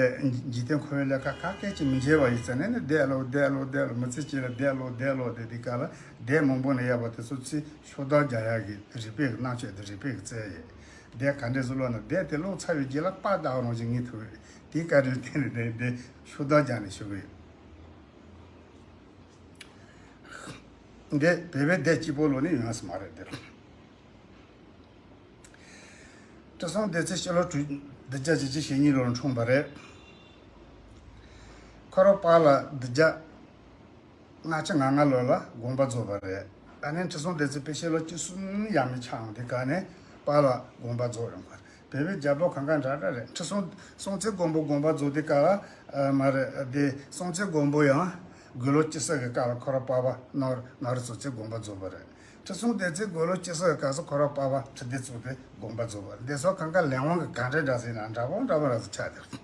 འཇིག་རྟེན་འཁོར་བའི་ལས་ཀ་ག་སྐད་ཅིག་མི་འཇལ་བ་ཡིན་ཙང་ནས་ནི་བསྡད་ལོ་བསྡད་ལོ་བསྡད་ལོ། མི་ཚེ་གཅིག་ལ་བསྡད་ལོ་བསྡད་ལོ་བསྡད་དེ་ག་ལ་སྡེ་མང་པོ་ནས་ཡོད་པ་དེ་ཚོ་ཚིག་ཤོག་དྲིལ་རྒྱག་ཡག་གི་རིག་པའི་རྣམ་དཔྱོད་དེ་རིག་པའི་རྩལ་ཡོད། སྡེ་ག་འདྲས་བཟོ་ལོ་ན་སྡེ་དེ་ཀློག་ཚར་བའི་རྗེས་ལ་པར་བཏབ་རོགས་ཅིག་ངེས་ཐུབ་རེད། དེའི་བཀའ་དྲིན་དེ་ནི་སྡེ་སྡེ་ཤོག་དྲིལ་རྒྱག་ནས་ཞུ་གི་ཡོད། འདི་བོད་པའི་སྡེ་གཅིག་པོ་ལོ་ནི་ཡོང་ས་མ་རེད་འདིར། ཁྲི་སྲོང་ལྡེ་བཙན་ཕྱི་ལོ་དྲུག་བདུན་བརྒྱ་བཞི་བཅུ་ཞེ་གཉིས་ལོར་འཁྲུངས་པ་རེད། ཁོ་རང་པཱ་ལགས་བདུན་བརྒྱ་ལྔ་བཅུ་ང་ལྔ་ལོ་ལ་དགོངས་པ་རྫོགས་པ་རེད། ཨ་ནི་ཁྲི་སྲོང་ལྡེ་བཙན་དཔེ་ཕྱི་ལོ་བཅུ་གསུམ་ཡས་མས་ཆགས་འོང་དུས་ག་ནས་པཱ་ལགས་དགོངས་པ་རྫོགས་ཡོང་གི་རེད། བོད་པའི་རྒྱལ་པོ་གང་ག་འདྲ་འདྲ་རེད། ཁྲི་སྲོང་སྲོང་བཙན་སྒམ་པོ་དགོངས་པ་རྫོགས་དུས་སྐབས་ལ་ཨ་མ་རེད་དེ། སྲོང་བཙན་སྒམ་པོ་ཡང་དགུང་ལོ་བཅུ་གསུམ་གྱི་སྐབས་ལ་ཁོ་རང་པཱ་ལགས་ནོར་ནོར་སྲོང་བཙན་དགོངས་པ་རྫོགས་པ་རེད། ཁྲི་སྲོང་ལྡེ་བཙན་དགུང་ལོ་བཅུ་གསུམ་གྱི་སྐབས་སུ་ཁོ་རང་པཱ་ལགས་ཁྲི་སྡེ་བཙུགས་ཏེ་དགོངས་པ་རྫོགས་པ་རེད། འདི་ཚོ་གང་ག་ལས་དབང་གི་ག་འདྲ་འདྲ་ཟེར་ན་འདྲ་པོ་འདྲ་པོ་ར་ཚོ་ཆགས་ཏེ།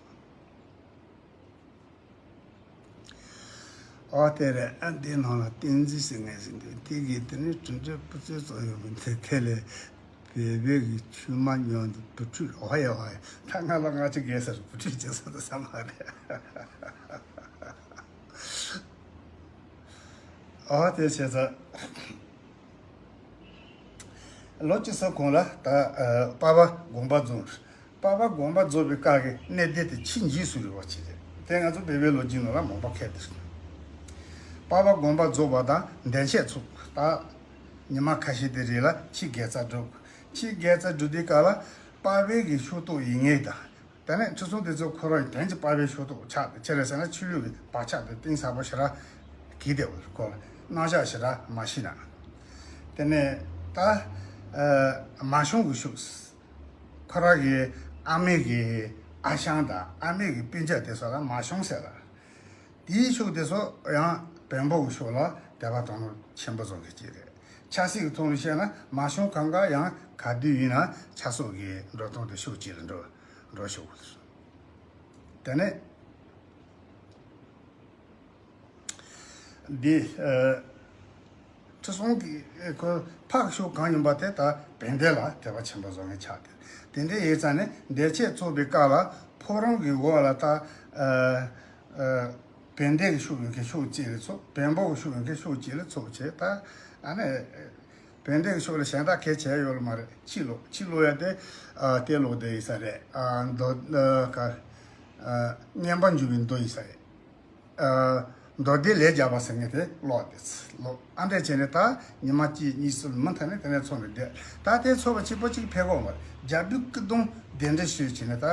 ཨོ་དེ་རེད། ཨ་འདི་ནང་ལ་བསྟན་འཛིན་ཟེར་ངེས་ཟིན་འདུག་དེ་གིས་དེ་ནི་གྲུབ་འབྲས་སྤུ་རྩེ་ཚོ་ཡོད་པ་འདི་དེ་ལས་བོད་པའི་གི་ཆུ་མ་ཉོན་དུ་བུ་ཁྲུས་ཨོ་ཡ་ཨོ་ཡ། ད་ང་ལ་ང་ཅི་གེ་སར་བུ་ཁྲུས་བྱེད་ས་དུ་ས་མ་རེད། ཨོ་དེ་བྱས་ཙང་ལོ་གཅིག་ཙམ་གོང་ལ་ད་པཱ་ལགས་དགོངས་པ་རྫོགས། པཱ་ལགས་དགོངས་པ་རྫོགས་པའི་སྐབས་ཀྱི་གནས་བརྟན་དེ་ཆེས་འཇིགས་སུ་རུང་བ་ཅིག་རེད། དེ་ང་ཚོ་བོད་པའི་ལོ་རྒྱུས་ནང་ལ་མང་པོ་ཁེལ་ཏེ། པཱ་ལགས་དགོངས་པ་རྫོགས་པ་དང་འདན་ཆས་ཚུགས། ད་ཉི་མ་ཁ་ཤས་དེ་རིང་ལ་ཕྱི་རྒྱལ་རྩ་སྒྲུབ། ཕྱི་རྒྱལ་རྩ་སྒྲུབ་དུས་སྐབས་ལ་པཱ་ལགས་ཀྱི་ཤོག་ཐོག་ཡིན་ངེས་དང་། དེ་ནས་ཁྲི་སྲོང་ལྡེ་བཙན་ཁོ་རང་ཡིན་དོན་གྱི་པཱ་ལགས་ཤོག་ཐོག་ཆགས་ཏེ། ཅི་རེད་ཟེར་ན་ཆོས་ལུགས་ཀྱི་བག་ཆགས་དེ་གཏིང་ཟབ་པོ་ཞེ་དྲག་གིས་དེ་ཁོ་ལ་རྣམ་གཞག་ཞེ་དྲག་མ་ཤེས་ན། དེ་ནས་ད་ཨ་མ་ཤོང་གི་ཤོག་ཁོ་རང་གི་ཨ་མའི་གི་ཨ་ཞང་དང་ཨ་མའི་གི་སྤུན་ཀྱག་དེ་ཚོ་ལ་མ་ཤོང་ཟེར་ལ། དེའི་ཤོག་དེ་ཚོ་ཡང་བོན་པོ་གི་ཤོག་ལ་དད་པ་དང་ལོ་ཆེན་པོ་བཟོ་མཁན་ཅིག་རེད། ཆབ་སྲིད་ཀྱི་ཐོག་ནས་བཤད་ན་མ་ཤོང་གང་ག་ཡང་ག་དུས་ཡིན་ན་ཆབ་སྲིད་ཀྱི་འགྲོ་སྟངས་དེ་ཤོག་གཅིག་ལ་འགྲོ་འགྲོ་ཤོག་དེ་ནས་འདི་ཨ་ཁྲི་སྲོང་གི་ཁོ་ཕག་ཤོག་གང་ཡིན་པ་དེ་ད་བན་དེ་ལ་དད་པ་ཆེན་པོ་བཟོ་མཁན་ཆགས་ཏེ། དེ་འདྲ་ཡིན་ཙང་ནས་འདན་ཆས་ཚུགས་པའི་སྐབས་ལ་ཕོ་བྲང་གི་འོག་ལ་ད་ཨ་ཨ་བན་དེ་གི་ཤོག་ཡོད་མཁན་ཤོག་གཅིག་ལ་ཚུགས། བོན་པོ་གི་ཤོག་ཡོད་མཁན་ཤོག་གཅིག་ལ་ཚུགས་བྱས། ད་ཨ་ནི་བན་དེ་གི་ཤོག་ལ་གཞན་དག་གལ་ཆེ་ཡོད་ལ་མ་རེད། ཕྱི་ལོགས་ཕྱི་ལོགས་ཡ་དེ་ཨ་དེ་ལོགས་དེ་ཡིན་ས་རེད། ཨ་མདོ་ཨ་ག་ཨ་བསྙེན་པར་འཇུག་པའི་མདོ་ཡིན་ས་རེད། ཨ་མདོ་སྡེ་ལས་བརྒྱ་པ་ཟེར་མཁན་དེ་ཀློག་དེ་ཚོ་ཀློག་ཨ་འདྲས་བྱས་ནས་ད་ཉི་མ་གཅིག་གཉིས་གསུམ་མུ་མཐུད་ནས་དེ་ནས་ཚོགས་ནས་བསྡད། ད་དེ་ཚོགས་པ་གཅིག་པོ་གཅིག་ཕེབས་གོ་མ་རེད། རྒྱལ་པོའི་སྐུ་གདུང་གདན་འདྲེན་ཞུས་བྱས་ནས་ད་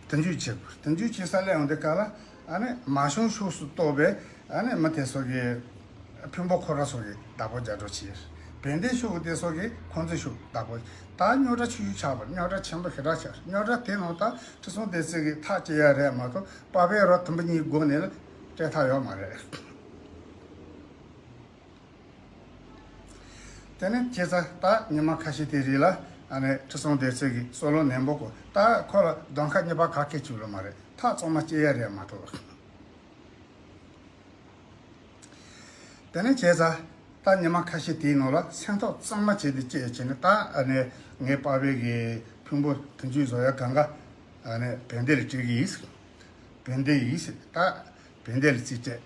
དུས་མཇུག་བྱེད་དགོས། དུས་མཇུག་བྱེད་ས་སླེབས་ཡོང་དུས་སྐབས་ལ་ཨ་ནི་མ་ཤོང་ཤོག་སུ་གཏོགས་པའི་ཨ་ནི་མི་དེ་ཚོ་གི་ཕུང་པོ་ཁོ་ར་ཚོ་གི་བདག་པོ་རྒྱ་སྒྲོག་བྱས། བན་དེ་ཤོག་དེ་ཚོ་གི་ཁོང་ཚོའི་ཤོག་བདག་པོ། ད་རྙོག་དྲ་ཆུང་ཆུང་ཆགས་པ་རེད། རྙོག་དྲ་ཆེན་པོ་ཞེ་དྲག་ཆགས། རྙོག་དྲ་དེ་ནང་ད་ཁྲི་སྲོང་ལྡེ་བཙན་གྱིས་ཐག་བཅད་ཡ་རེད་མ་གཏོགས། པ་ཕའི་རོ་དུམ་བུ་གཉིས་སྒོ་ནས་ལ་སྤྲད་ཐབས་ཡོད་མ་རེད། དེ་ནས་བྱས་ཙང་ད་ཉི་མ་ཁ་ཤས་དེའི་རིང་ལ་ཨ་ནི་ཁྲི་སྲོང་ལྡེ་བཙན་གྱིས་སྲོག་ལོ་ནན་པོ་གོ། ད་ཁོ་ལ་གདོང་ཁ་གཉིས་པ་ག་གེ་བྱུང་ལོ་མ་རེད། ཐག་གཙང་མ་བཅད་ཡ་རེད་མ་གཏོགས། དེ་ནས་བྱས་ཙང་ད་ཉི་མ་ཁ་ཤས་དེའི་ནང་ལ་སེམས་ཐག་གཙང་མ་བྱས་ཏེ་བཅད་བྱས་ནས། ད་ཨ་ནི་ངའི་པ་ཕའི་གི་ཕུང་པོ་དེ་ཚོའི་བཟོ་ཡ་གང་ག་ཨ་ནི་བན་དེ་ལ་སྤྲད་ཀྱི་ཡིན། བན་དེ་ཡིན་ཟེར། ད་བན་དེ་ལ་རྩིས་སྤྲད།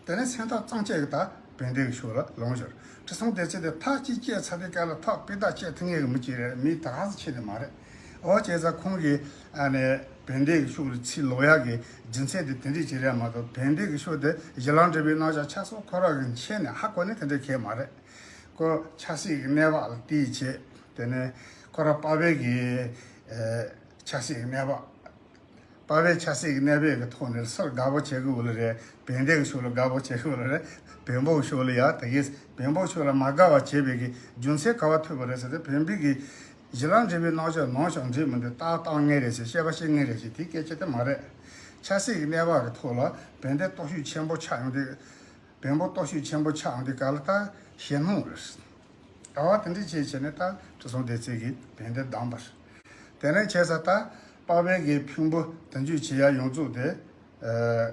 དེ་ནས་སེམས་ཐག་གཙང་བཅད་ཀྱི་ད་བན་དེ་གི་ཕྱོགས་ལ་ལངས་ཤོར། ཁྲི་སྲོང་ལྡེ་བཙན་དེ་ཐག་གཅིག་བཅད་ཚར་དུས་སྐབས་ལ་ཐག་པེ་ཏ་བཅད་ཐུབ་མཁན་གྱི་མི་ཅིག་རེད། མི་ད་ག་ས་ཆེ་ནི་མ་རེད། འོ་བྱས་ཙང་ཁོང་གིས་ཨ་ནི་བན་དེ་གི་ཕྱོགས་ལ་ཚུར་ལོག་ཡག་གི་རྒྱུ་མཚན་དེ་དེ་འདྲ་ཅིག་རེད་མ་གཏོགས། བན་དེ་གི་ཕྱོགས་དེ་ཞི་ལམ་འབྲས་བུའི་རྣམ་གཞག་ཆགས་སོགས་ཁོ་རང་གི་མཁྱེན་ནས་ཧ་གོ་ནས་དེ་འདྲ་གས་མ་རེད། ཁོ་ཆབ་སྲིད་ཀྱི་གནས་བབ་ལ་བལྟས་བྱས། དེ་ནས་ཁོ་རང་པ་ཕའི་གི་ཨ་ཆབ་སྲིད་ཀྱི་གནས་བབ། པ་ཕའི་ཆབ་སྲིད་ཀྱི་གནས་བབ་ཀྱི་ཐོག་ནས་སུ་ལ་དགའ་པོ་བྱེད་དགོས་ལ་རེད། བན་དེ་གི་ཕྱོགས་ལ་དགའ་པོ་བྱེད་དགོས་ལ་རེད། བོན་པོ་གི་ཕྱོགས་ལ་ཡ་དེ་གིས་བོན་པོ་གི་ཕྱོགས་ལ་མ་དགའ་བ་བྱེད་པའི་གི་རྒྱུ་མཚན་ག་བ་ཐུག་པ་རེད་ཟེར་ཏེ། བོན་པོའི་གི་ཞི་ལམ་འབྲས་བུའི་རྣམ་གཞག་ནང་བཞིན་འགྲིག་མི་འདུག། ཏག་ཏག་ངེས་རེད་ཟེར། བཤད་པ་བཤད་ངེས་རེད་ཟེར། དེའི་སྐད་ཆ་དེ་མ་རེད། ཆབ་སྲིད་ཀྱི་གནས་བབ་ཀྱི་ཐོག་ལ་བན་དེ་སྟོབས་ཤུགས་ཆེན་པོ་ཆགས་ཡོང་དུས། བོན་པོ་སྟོབས་ཤུགས་ཆེན་པོ་ཆགས་ཡོང་དུས་སྐབས་ལ་ད་ཞེད་སྣང་རེད། ཨ་དེ་འདྲ་བྱས་བྱས་ནས་ད་ཁྲི་སྲོང་ལྡེ་བཙན་གྱིས་བན་དེ་བདམས་པ་རེད། དེ་ནས་བྱས་ཙང་ད་པ་ཕའི་གི་ཕུང་པོ་དེ་ཚོའི་བྱེད་ཡ་ཡོངས་རྫོགས་དེ་ཨ་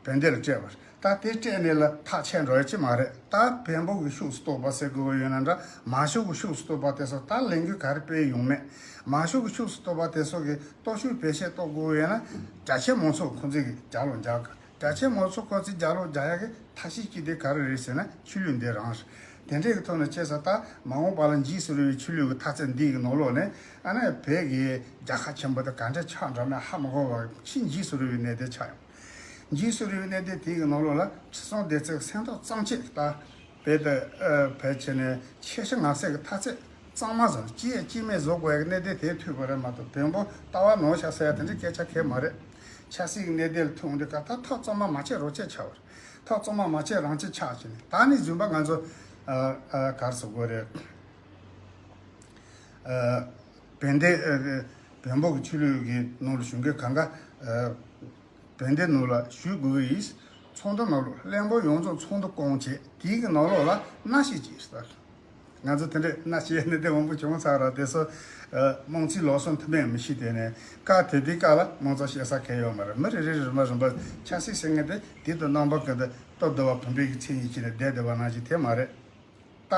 བན་དེ་ལ་སྤྲད་པ་རེད། ད་དེ་སྤྲད་ནས་ལ་ཐག་ཆད་འགྲོ་ཡ་ཅི་མ་རེད། ད་བོན་པོ་གི་ཕྱོགས་སུ་གཏོགས་པ་ཟེར་དགོས་ཀྱི་ཡོད་ན་འདྲ། མ་ཕྱོགས་ཀྱི་ཕྱོགས་སུ་གཏོགས་པ་དེ་ཚོ་ད་ལས་འགུལ་ག་རེ་སྤེལ་ཡོང་མེད། མ་ཕྱོགས་ཀྱི་ཕྱོགས་སུ་གཏོགས་པ་དེ་ཚོ་གི་སྟོབས་ཤུགས་བེད་སྤྱད་གཏོང་དགོས་ཀྱི་ཡོད་ན་རྒྱ་ཆེ་མང་ཚོགས་ཁོ་ཚོ་གི་རྒྱབ་ལོག་རྒྱག་གི། རྒྱ་ཆེ་མང་ཚོགས་ཁོ་ཚོའི་རྒྱབ་ལོག་རྒྱག་ཡག་གི་ཐབས་ཤེས་གཅིག་དེ་ག་རེ་རེད་ཟེར་ན་ཆོས་ལུགས་འདི་རང་རེད། དེ་འདྲའི་གི་ཐོག་ནས་བྱས་ཙང་ད་མ་འོངས་པ་ལ་འཇིགས་སུ་རུང་བའི་ཆོས་ལུགས་ཀྱི་མཐའ་ཚད་འདི་གི་ནང་ལོགས་ནས་ཨ་ནི་བོད་ཀྱི་རྒྱལ་ཁབ་ཆེན་པོ་དེ་ག་འདྲ་ཆགས་འགྲོ་མིན་ཧ་མ་གོ་བར་ཕྱིན། འཇིགས་སུ་རུང་བའི་གནས་སྟངས་ཆགས་ཡོང་། འཇིགས་སུ་རུང་བའི་གནས་སྟངས་དེ་གི་ནང་ལོགས་ལ་ཁྲི་སྲོང་ལྡེ་བཙན་སེམས་ཐག་གཙང་བཅད་ད་བོད་དེ་ཨ་བོད་བྱས་ནས་ཆེ་ཤ་ང་སེ་གི་མཐའ་ཚད་གཙང་མ་བཟོ། ཅི་ཡང་ཅི་མེད་བཟོ་དགོས་ཡག་གནད་དོན་དེ་ཐུག་པ་རེད་མ་གཏོགས། བོན་པོ་ལྟ་བ་ནོར་ཤག་ཟེར་ཡ་དེ་འདྲའི་སྐད་ཆ་གང་ཡང་མ་རེད། ཆབ་སྲིད་ཀྱི་གནད་དོན་ལ་ཐུག་འདི་ག་ད་ཐག་གཙང་མ་མ་བྱེད་རོགས་བྱེད་ཆགས་པ་རེད། ཐག་གཙང་མ་མ་བྱེད་རང་བྱེད་ཆགས་བྱས་ནས། ད་ནི་རྫུན་པ་ང་ཚོ་ཨ་ཨ་ག་རེ་ཟེར་དགོས་རེད། ཨ་བན་དེ་ཨ་བོན་པོ་གི་ཆོས་ལུགས་ཀྱི་ནང་ལ་ཞུགས་མཁན་གང་ག་ཨ་བན་དེ་ནང་ལ་ཞུགས་དགོས་ཀྱི་ཡིན། ཚོགས་འདུ་ནང་ལོགས་བློན་པོ་ཡོངས་རྫོགས་ཚོགས་འདུ་བསྐོང་བྱས། དེའི་གི་ནང་ལོགས་ལ་མནའ་ཤེས་ཀྱིས་ཟེར། ང་ཚོ་དེ་འདྲའི་མནའ་ཤེས་ནི་དེ་མང་པོ་བྱུང་ཚར་ར། དེ་ཚོ་ཨ་དམངས་གཙོའི་ལོ་གསུམ་ཐུན་མོང་མི་ཤེས། དེ་ནས་སྐབས་དེ་དུས་སྐབས་ལ་དམངས་གཙོ་བཤད་ས་གང་ཡོད་མ་རེད། མི་རེ་རེ་རིམ་པ་རིམ་པ་ཆབ་སྲིད་ཟེར་མཁན་དེ་དུས་དང་རྣམ་པ་ཀུན་ཏུ་སྟོབས་བསྡུ་བ་བུམ་པའི་གི་མཚན་ཉིད་ཀྱིས་ནི་བསྡད་བསྡད་པ་ནང་བཞིན་དེ་མ་རེད། ད་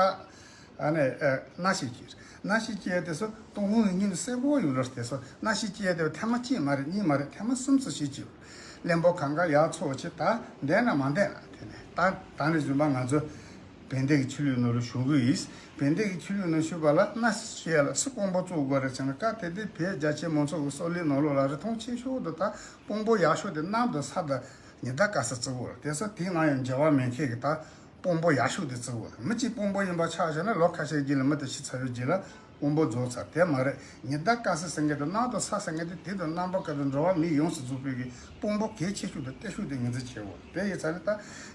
ཨ་ནི་ཨ་མནའ་ཤེས་ཀྱིས། མནའ་ཤེས་ཀྱིས་དེ་ཚོ་ཏུན་ཧོང་གི་སྙིང་གསལ་པོ་ཡོད་ལ། དེ་ཚོ་མནའ་ཤེས་ཀྱིས་དེ་ཐེངས་མ་གཅིག་མ་རེད། གཉིས་མ་རེད། ཐེངས་མ་གསུམ་ཙམ་ཞིག་བྱས། བློན་པོ་གང་ག་ཡར་ཚོགས་བྱས། ད་འདས་ན་མ་འདས་ན། དེ་ནས་ད་ད་ནས་བཟུང་པ་ང་ཚོ་བན་དེ་གི་ཆོས་ལུགས་ནང་ལ་ཞུགས་ཀྱི་ཡིན། བན་དེ་གི་ཆོས་ལུགས་ནང་ཞུགས་པ་ལ་མནའ་ཤེས་ལ་སུ་དཔང་པོ་བཙུགས་དགོས་རེད་ཟེར་ན། སྐབས་དེ་དུས་བོད་རྒྱ་ཆེ་མང་ཚོགས་ཀྱི་སྲོག་ལུས་ནང་ལོགས་ལ་རིན་ཐང་ཆེ་ཤོས་དེ་ད་དཔང་པོ་ཡག་ཤོས་དེ་གནམ་དང་ས་དང་ཉི་ཟླ་སྐར་གསུམ་བརྩི་དགོས་རེད། དེ་ཚོ་དེའི་ནང་ཡང་འགྱུར་བ་མེད་མཁན་གྱི་ད་དཔང་པོ་ཡག་ཤོས་དེ་བརྩི་དགོས་རེད། མི་གཅིག་དཔང་པོ་ཡིན་པ་ཆགས་བྱས་ན་ལོ་ཁ་ཤས་རྗེས་ལ་མི་དེ་ཤི་ཚར་བའི་རྗེས་ལ་དཔང་པོ་རྫོགས་ཚར། དེ་མ་རེད། ཉི་ཟླ་སྐར་གསུམ་ཟེར་མཁན་དེ་གནམ་དང་ས་ཟེར་མཁན་དེ་དུས་དང་རྣམ་པ་ཀུན་ཏུ་འགྲོ་བ་མི་ཡོངས་སུ་རྫོགས་པའི་གི་དཔང་པོ་གལ་ཆེ་ཤོས་དང་གཏིང་ཤོས་དེ་ངོས་འཛིན་བྱེད་དགོས། དེ་ཡིན་ཙང་ནི་ད་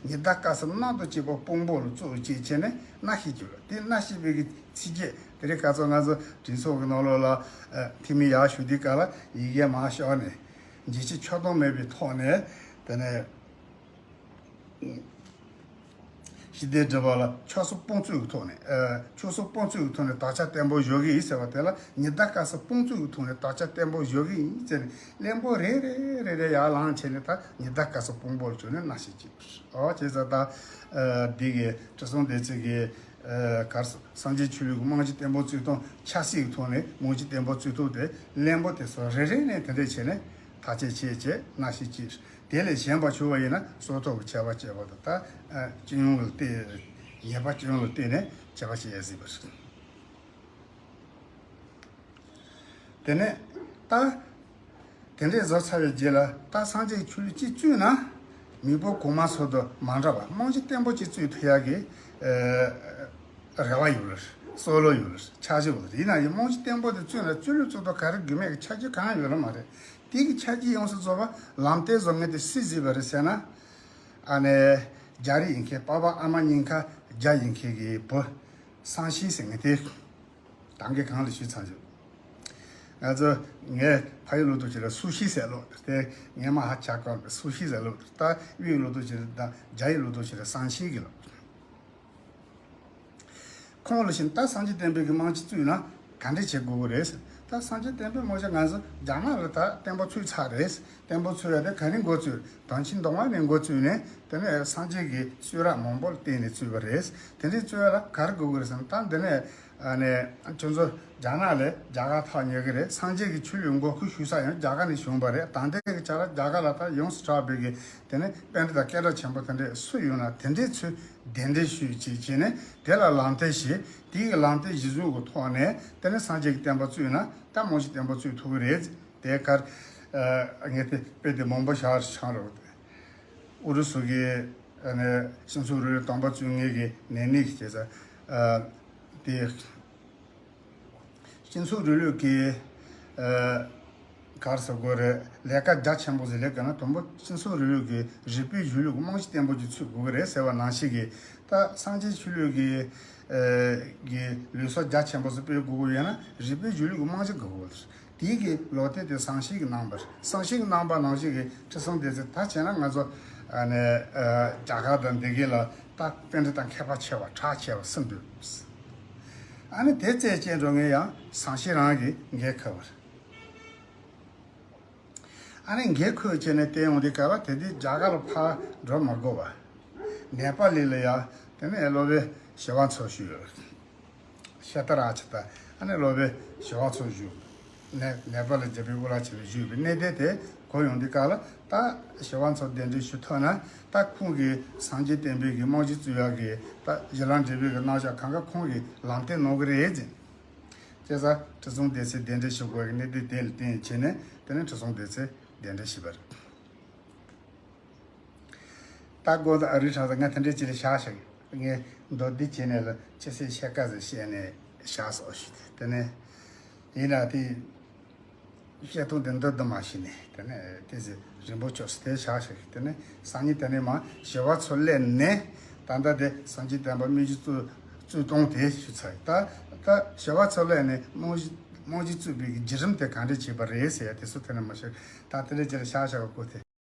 ཉི་ཟླ་སྐར་གསུམ་གནམ་དང་བཅས་པ་དཔང་པོ་ལ་བཙུགས་བྱས་བྱས་ནས་མནའ་ཤེས་རྒྱུ་རེད། དེ་མནའ་ཤེས་པའི་གི་ཚིགས་བཅད་དེ་རིང་ཁ་སང་ང་ཚོ་གྲོས་ཚོགས་ཀྱི་ནང་ལོགས་ལ་ཨ་འཐུས་མི་ཡར་ཞུགས་དུས་སྐབས་ལ་ཡི་གེ་མར་ཤོར་ནས་འགྱིག་བྱེད་ཆག་སྡང་མེད་པའི་ཐོག་ནས། དེ་ནས་ཞི་བདེ་སྒྲུབ་པ་ལ་ཆོལ་གསུམ་དཔུང་གཙོའི་ཐོག་ནས། ཨ་ཆོལ་གསུམ་དཔུང་གཙོའི་ཐོག་ནས་དར་ཆ་བརྟན་པོ་གཞོལ་གི་ཡིན་ཟེར་བ་དེ་ལ། ཉི་ཟླ་སྐར་གསུམ་དཔུང་གཙོའི་ཐོག་ནས་དར་ཆ་བརྟན་པོ་གཞོལ་གི་ཡིན་ཟེར་ནས། བློན་པོ་རེ་རེ་རེ་རེ་ཡར་ལངས་བྱས་ནས་ད་ཉི་ཟླ་སྐར་གསུམ་དཔུང་པོ་ལ་བྱོན་ནས་མནའ་ཤེས་བྱས། ཨོ་བྱས་ཙང་ད་ཨ་འདི་གི་ཁྲི་སྲོང་ལྡེ་བཙན་གྱི་ཨ་གར་སོང་། སངས་རྒྱས་ཆོས་ལུགས་ཀྱི་རྨང་གཞི་བརྟན་པོ་བཙུགས་སྟངས། ཆབ་སྲིད་ཀྱི་ཐོག་ནས་རྨང་གཞི་བརྟན་པོ་བཙུགས་ཐུབ་སྟེ། བློན་པོ་དེ་ཚོ་རེ་རེ་ནས་དེ་འདྲས་བྱས་ནས་ཐག་གཅོད་བྱས་བྱས་མནའ་ཤེས་བྱས། དེ་ལས་གཞན་པ་བྱུང་བ་ཡིན་ན་སྲོག་ཐོག་གི་ཆད་པ་བཅད་པ་དང་། ད་ཨ་སྤྱི་ཡོངས་ལ་བལྟས། ཉེས་པ་སྤྱི་ཡོངས་ལ་བལྟས་ནས་ཆད་པ་བཅད་ཡ་སྲིད་པ་རེད། དེ་ནས་ད་དེ་འདྲས་བཟོ་ཚར་བའི་རྗེས་ལ། ད་སངས་རྒྱས་ཆོས་ལུགས་གཅིག་བཙུགས་ན་མི་འབོར་གོང་མ་ཚོ་དང་མ་འདྲ་བ་རྨང་གཞི་བརྟན་པོ་གཅིག་བཙུགས་ཐུབ་ཡག་གི་ཨ་རེ་བ་ཡོད་ལ། བསམ་བློ་ཡོད་ལ། འཆར་གཞི་ཡོད་ལ། ཡིན་ན་ཡང་རྨང་གཞི་བརྟན་པོ་དེ་བཙུགས་ན་སྤྱི་ལོ་གཙུག་ཏོར་ག་རེ་དགོས་མེད་ཀྱི་ཆ་རྒྱུས་གང་ཡང་ཡོད་ལ་མ་རེད། དེ་གི་ཆ་རྒྱུས་ཡོངས་སུ་རྫོགས་པ་ལམ་སྟོན་བཟོ་མཁན་དེ་སུས་བཟོས་པ་རེད་ཟེར་ན། ཨ་ནི་རྒྱ་རིགས་ཡིན་མཁན། པ་ཕ་ཨ་མ་གཉིས་ཀ་རྒྱ་ཡིན་མཁན་གྱི་བུ་སང་ཤིན་ཟེར་མཁན་དེ། ད་གིན་གོང་ལ་ཞུས་ཚར་ཡོད། ང་ཚོ་ངས་ཕ་ཡུལ་ལོ་ཏོག་ཅིག་ལ་སུ་ཤི་ཟེར་ལོ། དེ་ངས་མ་ཧ་ཅང་གོ་མེད། སུ་ཤི་ཟེར་ལོ། ད་དབུས་ལོ་ཏོག་ཅིག་ལ་དང་རྒྱ་ཡིག་ལོ་ཏོག་ཅིག་ལ་སང་ཤིན་གྱི་ལོ། ཁོང་ལ་བཞིན་ད་སངས་རྒྱས་བསྟན་པའི་གི་རྨང་གཞི་བཙུགས་ན་ག་འདྲ་བྱེད་དགོས་ཀྱི་རེད་ཟེར། ད་སངས་རྒྱས་བསྟན་པའི་རྨང་གཞི་ང་ཚོ་རྒྱ་ནག་ལ་ད་བསྟན་པ་ཚུགས་ཚར་རེད། བསྟན་པ་ཚུགས་ཡ་དེ་ག་རེ་འགོ་བཙུགས། དྭངས་ཤེལ་གདོང་པ་ནས་འགོ་བཙུགས་ནས། དེ་ནས་སངས་རྒྱས་ཀྱི་གསུང་རབ་མང་པོ་ལ་བརྟེན་ནས་བཙུགས་པ་རེད། དེ་འདྲའི་བཙུགས་ཡ་ལ་ག་རེ་དགོས་ཀྱི་རེད་ཟེར་ན། ད་འདི་ནས་ཨ་ནས་ཁྱོད་ཚོ་རྒྱ་ནག་ལས་རྒྱ་གར་ཐག་ཉེ་གི་རེད། སངས་རྒྱས་ཀྱི་ཆོས་ལུགས་འགོ་ཁུངས་ཞུགས་ས་ཡང་རྒྱ་གར་ནས་བྱུང་བ་རེད། ད་ལྟའི་གི་ཆ་ལ་རྒྱ་གར་ལ་ད་ཡོངས་སུ་གྲགས་པའི་གི་དེ་ནས་པཎྜི་ཏ་སྐད་གྲགས་ཆེན་པོ་དེ་འདྲས་སུ་ཡོད་ན། དེ་འདྲས་ཚོས་གདན་འདྲེན་ཞུས་བྱས་བྱས་ནས། དེ་ལ་ལམ་སྟོན་བྱས། དེའི་གི་ལམ་སྟོན་གཞི་བཟུང་གི་ཐོག་ནས་དེ་ནས་སངས་རྒྱས་ཀྱི་བསྟན་པ་བཙུགས་ན་ད་རྨང་གཞི་བརྟན་པོ་བཙུགས་ཐུབ་ཀྱི་རེད། དེ་གར་ངས་དེ་དཔེ་དེ་མང་པོ་བཞག་བཞག་རོགས། ཨུ་རུ་སུ་གི་ཨ་ནི་སྤྱི་ཚོགས་རིང་ལུགས་དམ་པ་བཙུགས་མཁན་གྱི་ནན་ནིག་བྱས་ཙང་། ཨ་དེ་སྤྱི་ཚོགས་རིང་ལུགས་ཀྱི་ཨ་ག་རེ་ཟེར་དགོས་རེད། ལས་ཀ་རྒྱ་ཆེན་པོ་ཟིག་ལས་ཀ་ན། དང་པོ་སྤྱི་ཚོགས་རིང་ལུགས་ཀྱི་རིག་པའི་གཞུང་ལུགས་ཀྱི་རྨང་གཞི་བརྟན་པོ་ཅིག་ཚུགས་དགོས་ཀྱི་རེད་ཟེར་བ་ནང་བཞིན་གྱི། ད་སངས་རྒྱས་ཆོས་ལུགས་ཀྱི་ཨ་གི་ལུགས་སྲོལ་རྒྱ་ཆེན་པོ་ཟིག་སྤེལ་དགོས་ཀྱི་ཡོད་ན། རིག་པའི་གཞུང་ལུགས་ཀྱི་རྨང་གཞི་དགོས་ཀྱི་ཡོད་རེད། དེའི་གི་ལོ་རྟེན་དེ་བསམ་ཤེས་ཀྱི་རྣམ་པར། བསམ་ཤེས་ཀྱི་རྣམ་པ་ནང་བཞིན་གྱི་ཁྲི་སྲོང་ལྡེ་བཙན། ད་བྱས་ན་ང་ཚོ་ཨ་ནི་ཨ་རྒྱ་གར་དང་འདི་གའི་ལ་ད་པཎྜི་ཏ་མཁས་པ་ཆེ་བ་གྲགས་ཆེ་བ་སུ་འདུག། ཨ་ནི་དེ་རྩད་བཅད་འགྲོ་མཁན་ཡང་བསམ་ཤེས་རང་གིས་འགན་འཁུར་བ་རེད། ཨ་ནི་འགན་འཁུར་བྱས་ནས་བལྟས་ཡོང་དུས་སྐབས་ལ། དེ་དུས་རྒྱ་གར་ལ་ཕར་འགྲོ་མ་དགོས་པ། ནེ་པ་ལི་ལ་ཡ་དེ་ནས་སློབ་དཔོན་ཞི་བ་འཚོ་བཞུགས་ཡོད། ཤ་ཏ་ར་ཅི་ཏ། ཨ་ནི་སློབ་དཔོན་ཞི་བ་འཚོ་བཞུགས། ནེ་ནེ་པ་ལ་རྒྱལ་པོའི་དབུ་བླ་བྱས་ནས་བཞུགས་པའི་གནས་བརྟན་དེ་གོ་ཡོང་དུས་སྐབས་ལ། ད་ཞི་བ་འཚོ་གདན་འདྲེན་ཞུ་ཐུབ་ན། ད་ཁོང་གིས་སངས་རྒྱས་བསྟན་པའི་གི་རྨང་གཞི་བཙུགས་ཡག་གི་ད་གཞི་ལམ་འབྲས་བུའི་གི་རྣམ་གཞག་གང་ག་ཁོང་གིས་ལམ་སྟོན་གནང་གི་རེད་ཟེར། བྱས་ཙང་ཁྲི་སྲོང་ལྡེ་བཙན་གདན་འདྲེན་ཞུ་དགོས་ཀྱི་གནད་དོན་དེ་ལ་བརྟེན་བྱས་ནས། དེ་ནས་ཁྲི་སྲོང་ལྡེ་བཙན་གདན་འདྲེན་ཞུས་པ་རེད། ད་དགོངས་དག་ཨ་རི་ཁྲ་ས་ང་དེ་འདྲའི་ཅི་ལ་བཞག་བཞག། ངས་མདོར་བསྡུས་བྱས་ནས་ལ་ཅི་སེ་ཤ་ཀ་ཟེར་བཤད་ནས་བཞག་སོ་ཞུས་ཏེ། དེ་ནས་ཡིན་ན་དེ་བཤད་སྟངས་དེ་མདོར་བསྡུས་མ་བྱས་ནས། དེ་ནས་དེ་ཟེར་རིང་པོ་ཆོག་སེ་དེ་བཞག་བཞག། དེ་ནས་སང་ཉིན་དེ་ནས་མ་ཞི་བ་འཚོ་སླེབས་ནས། ད་ལྟ་དེ་སངས་རྒྱས་བསྟན་པ་རྨང་གཞི་བཙུགས་བཙུགས་སྟངས་དེ་ཞུས་ཚར། ད་ད་ཞི་བ་འཚོ་སླེབས་ནས་རྨང་གཞི་རྨང་གཞི་བཙུགས་པའི་བརྒྱུད་རིམ་དེ་ག་འདྲ་བྱས་པ་རེད་ཟེར་ཡ་དེ་ཚོ་དེ་ནས་མ་ཤེས། ད་དེ་འདྲ་ཅི་ལ་བཞག་བཞག་གོ་དེ།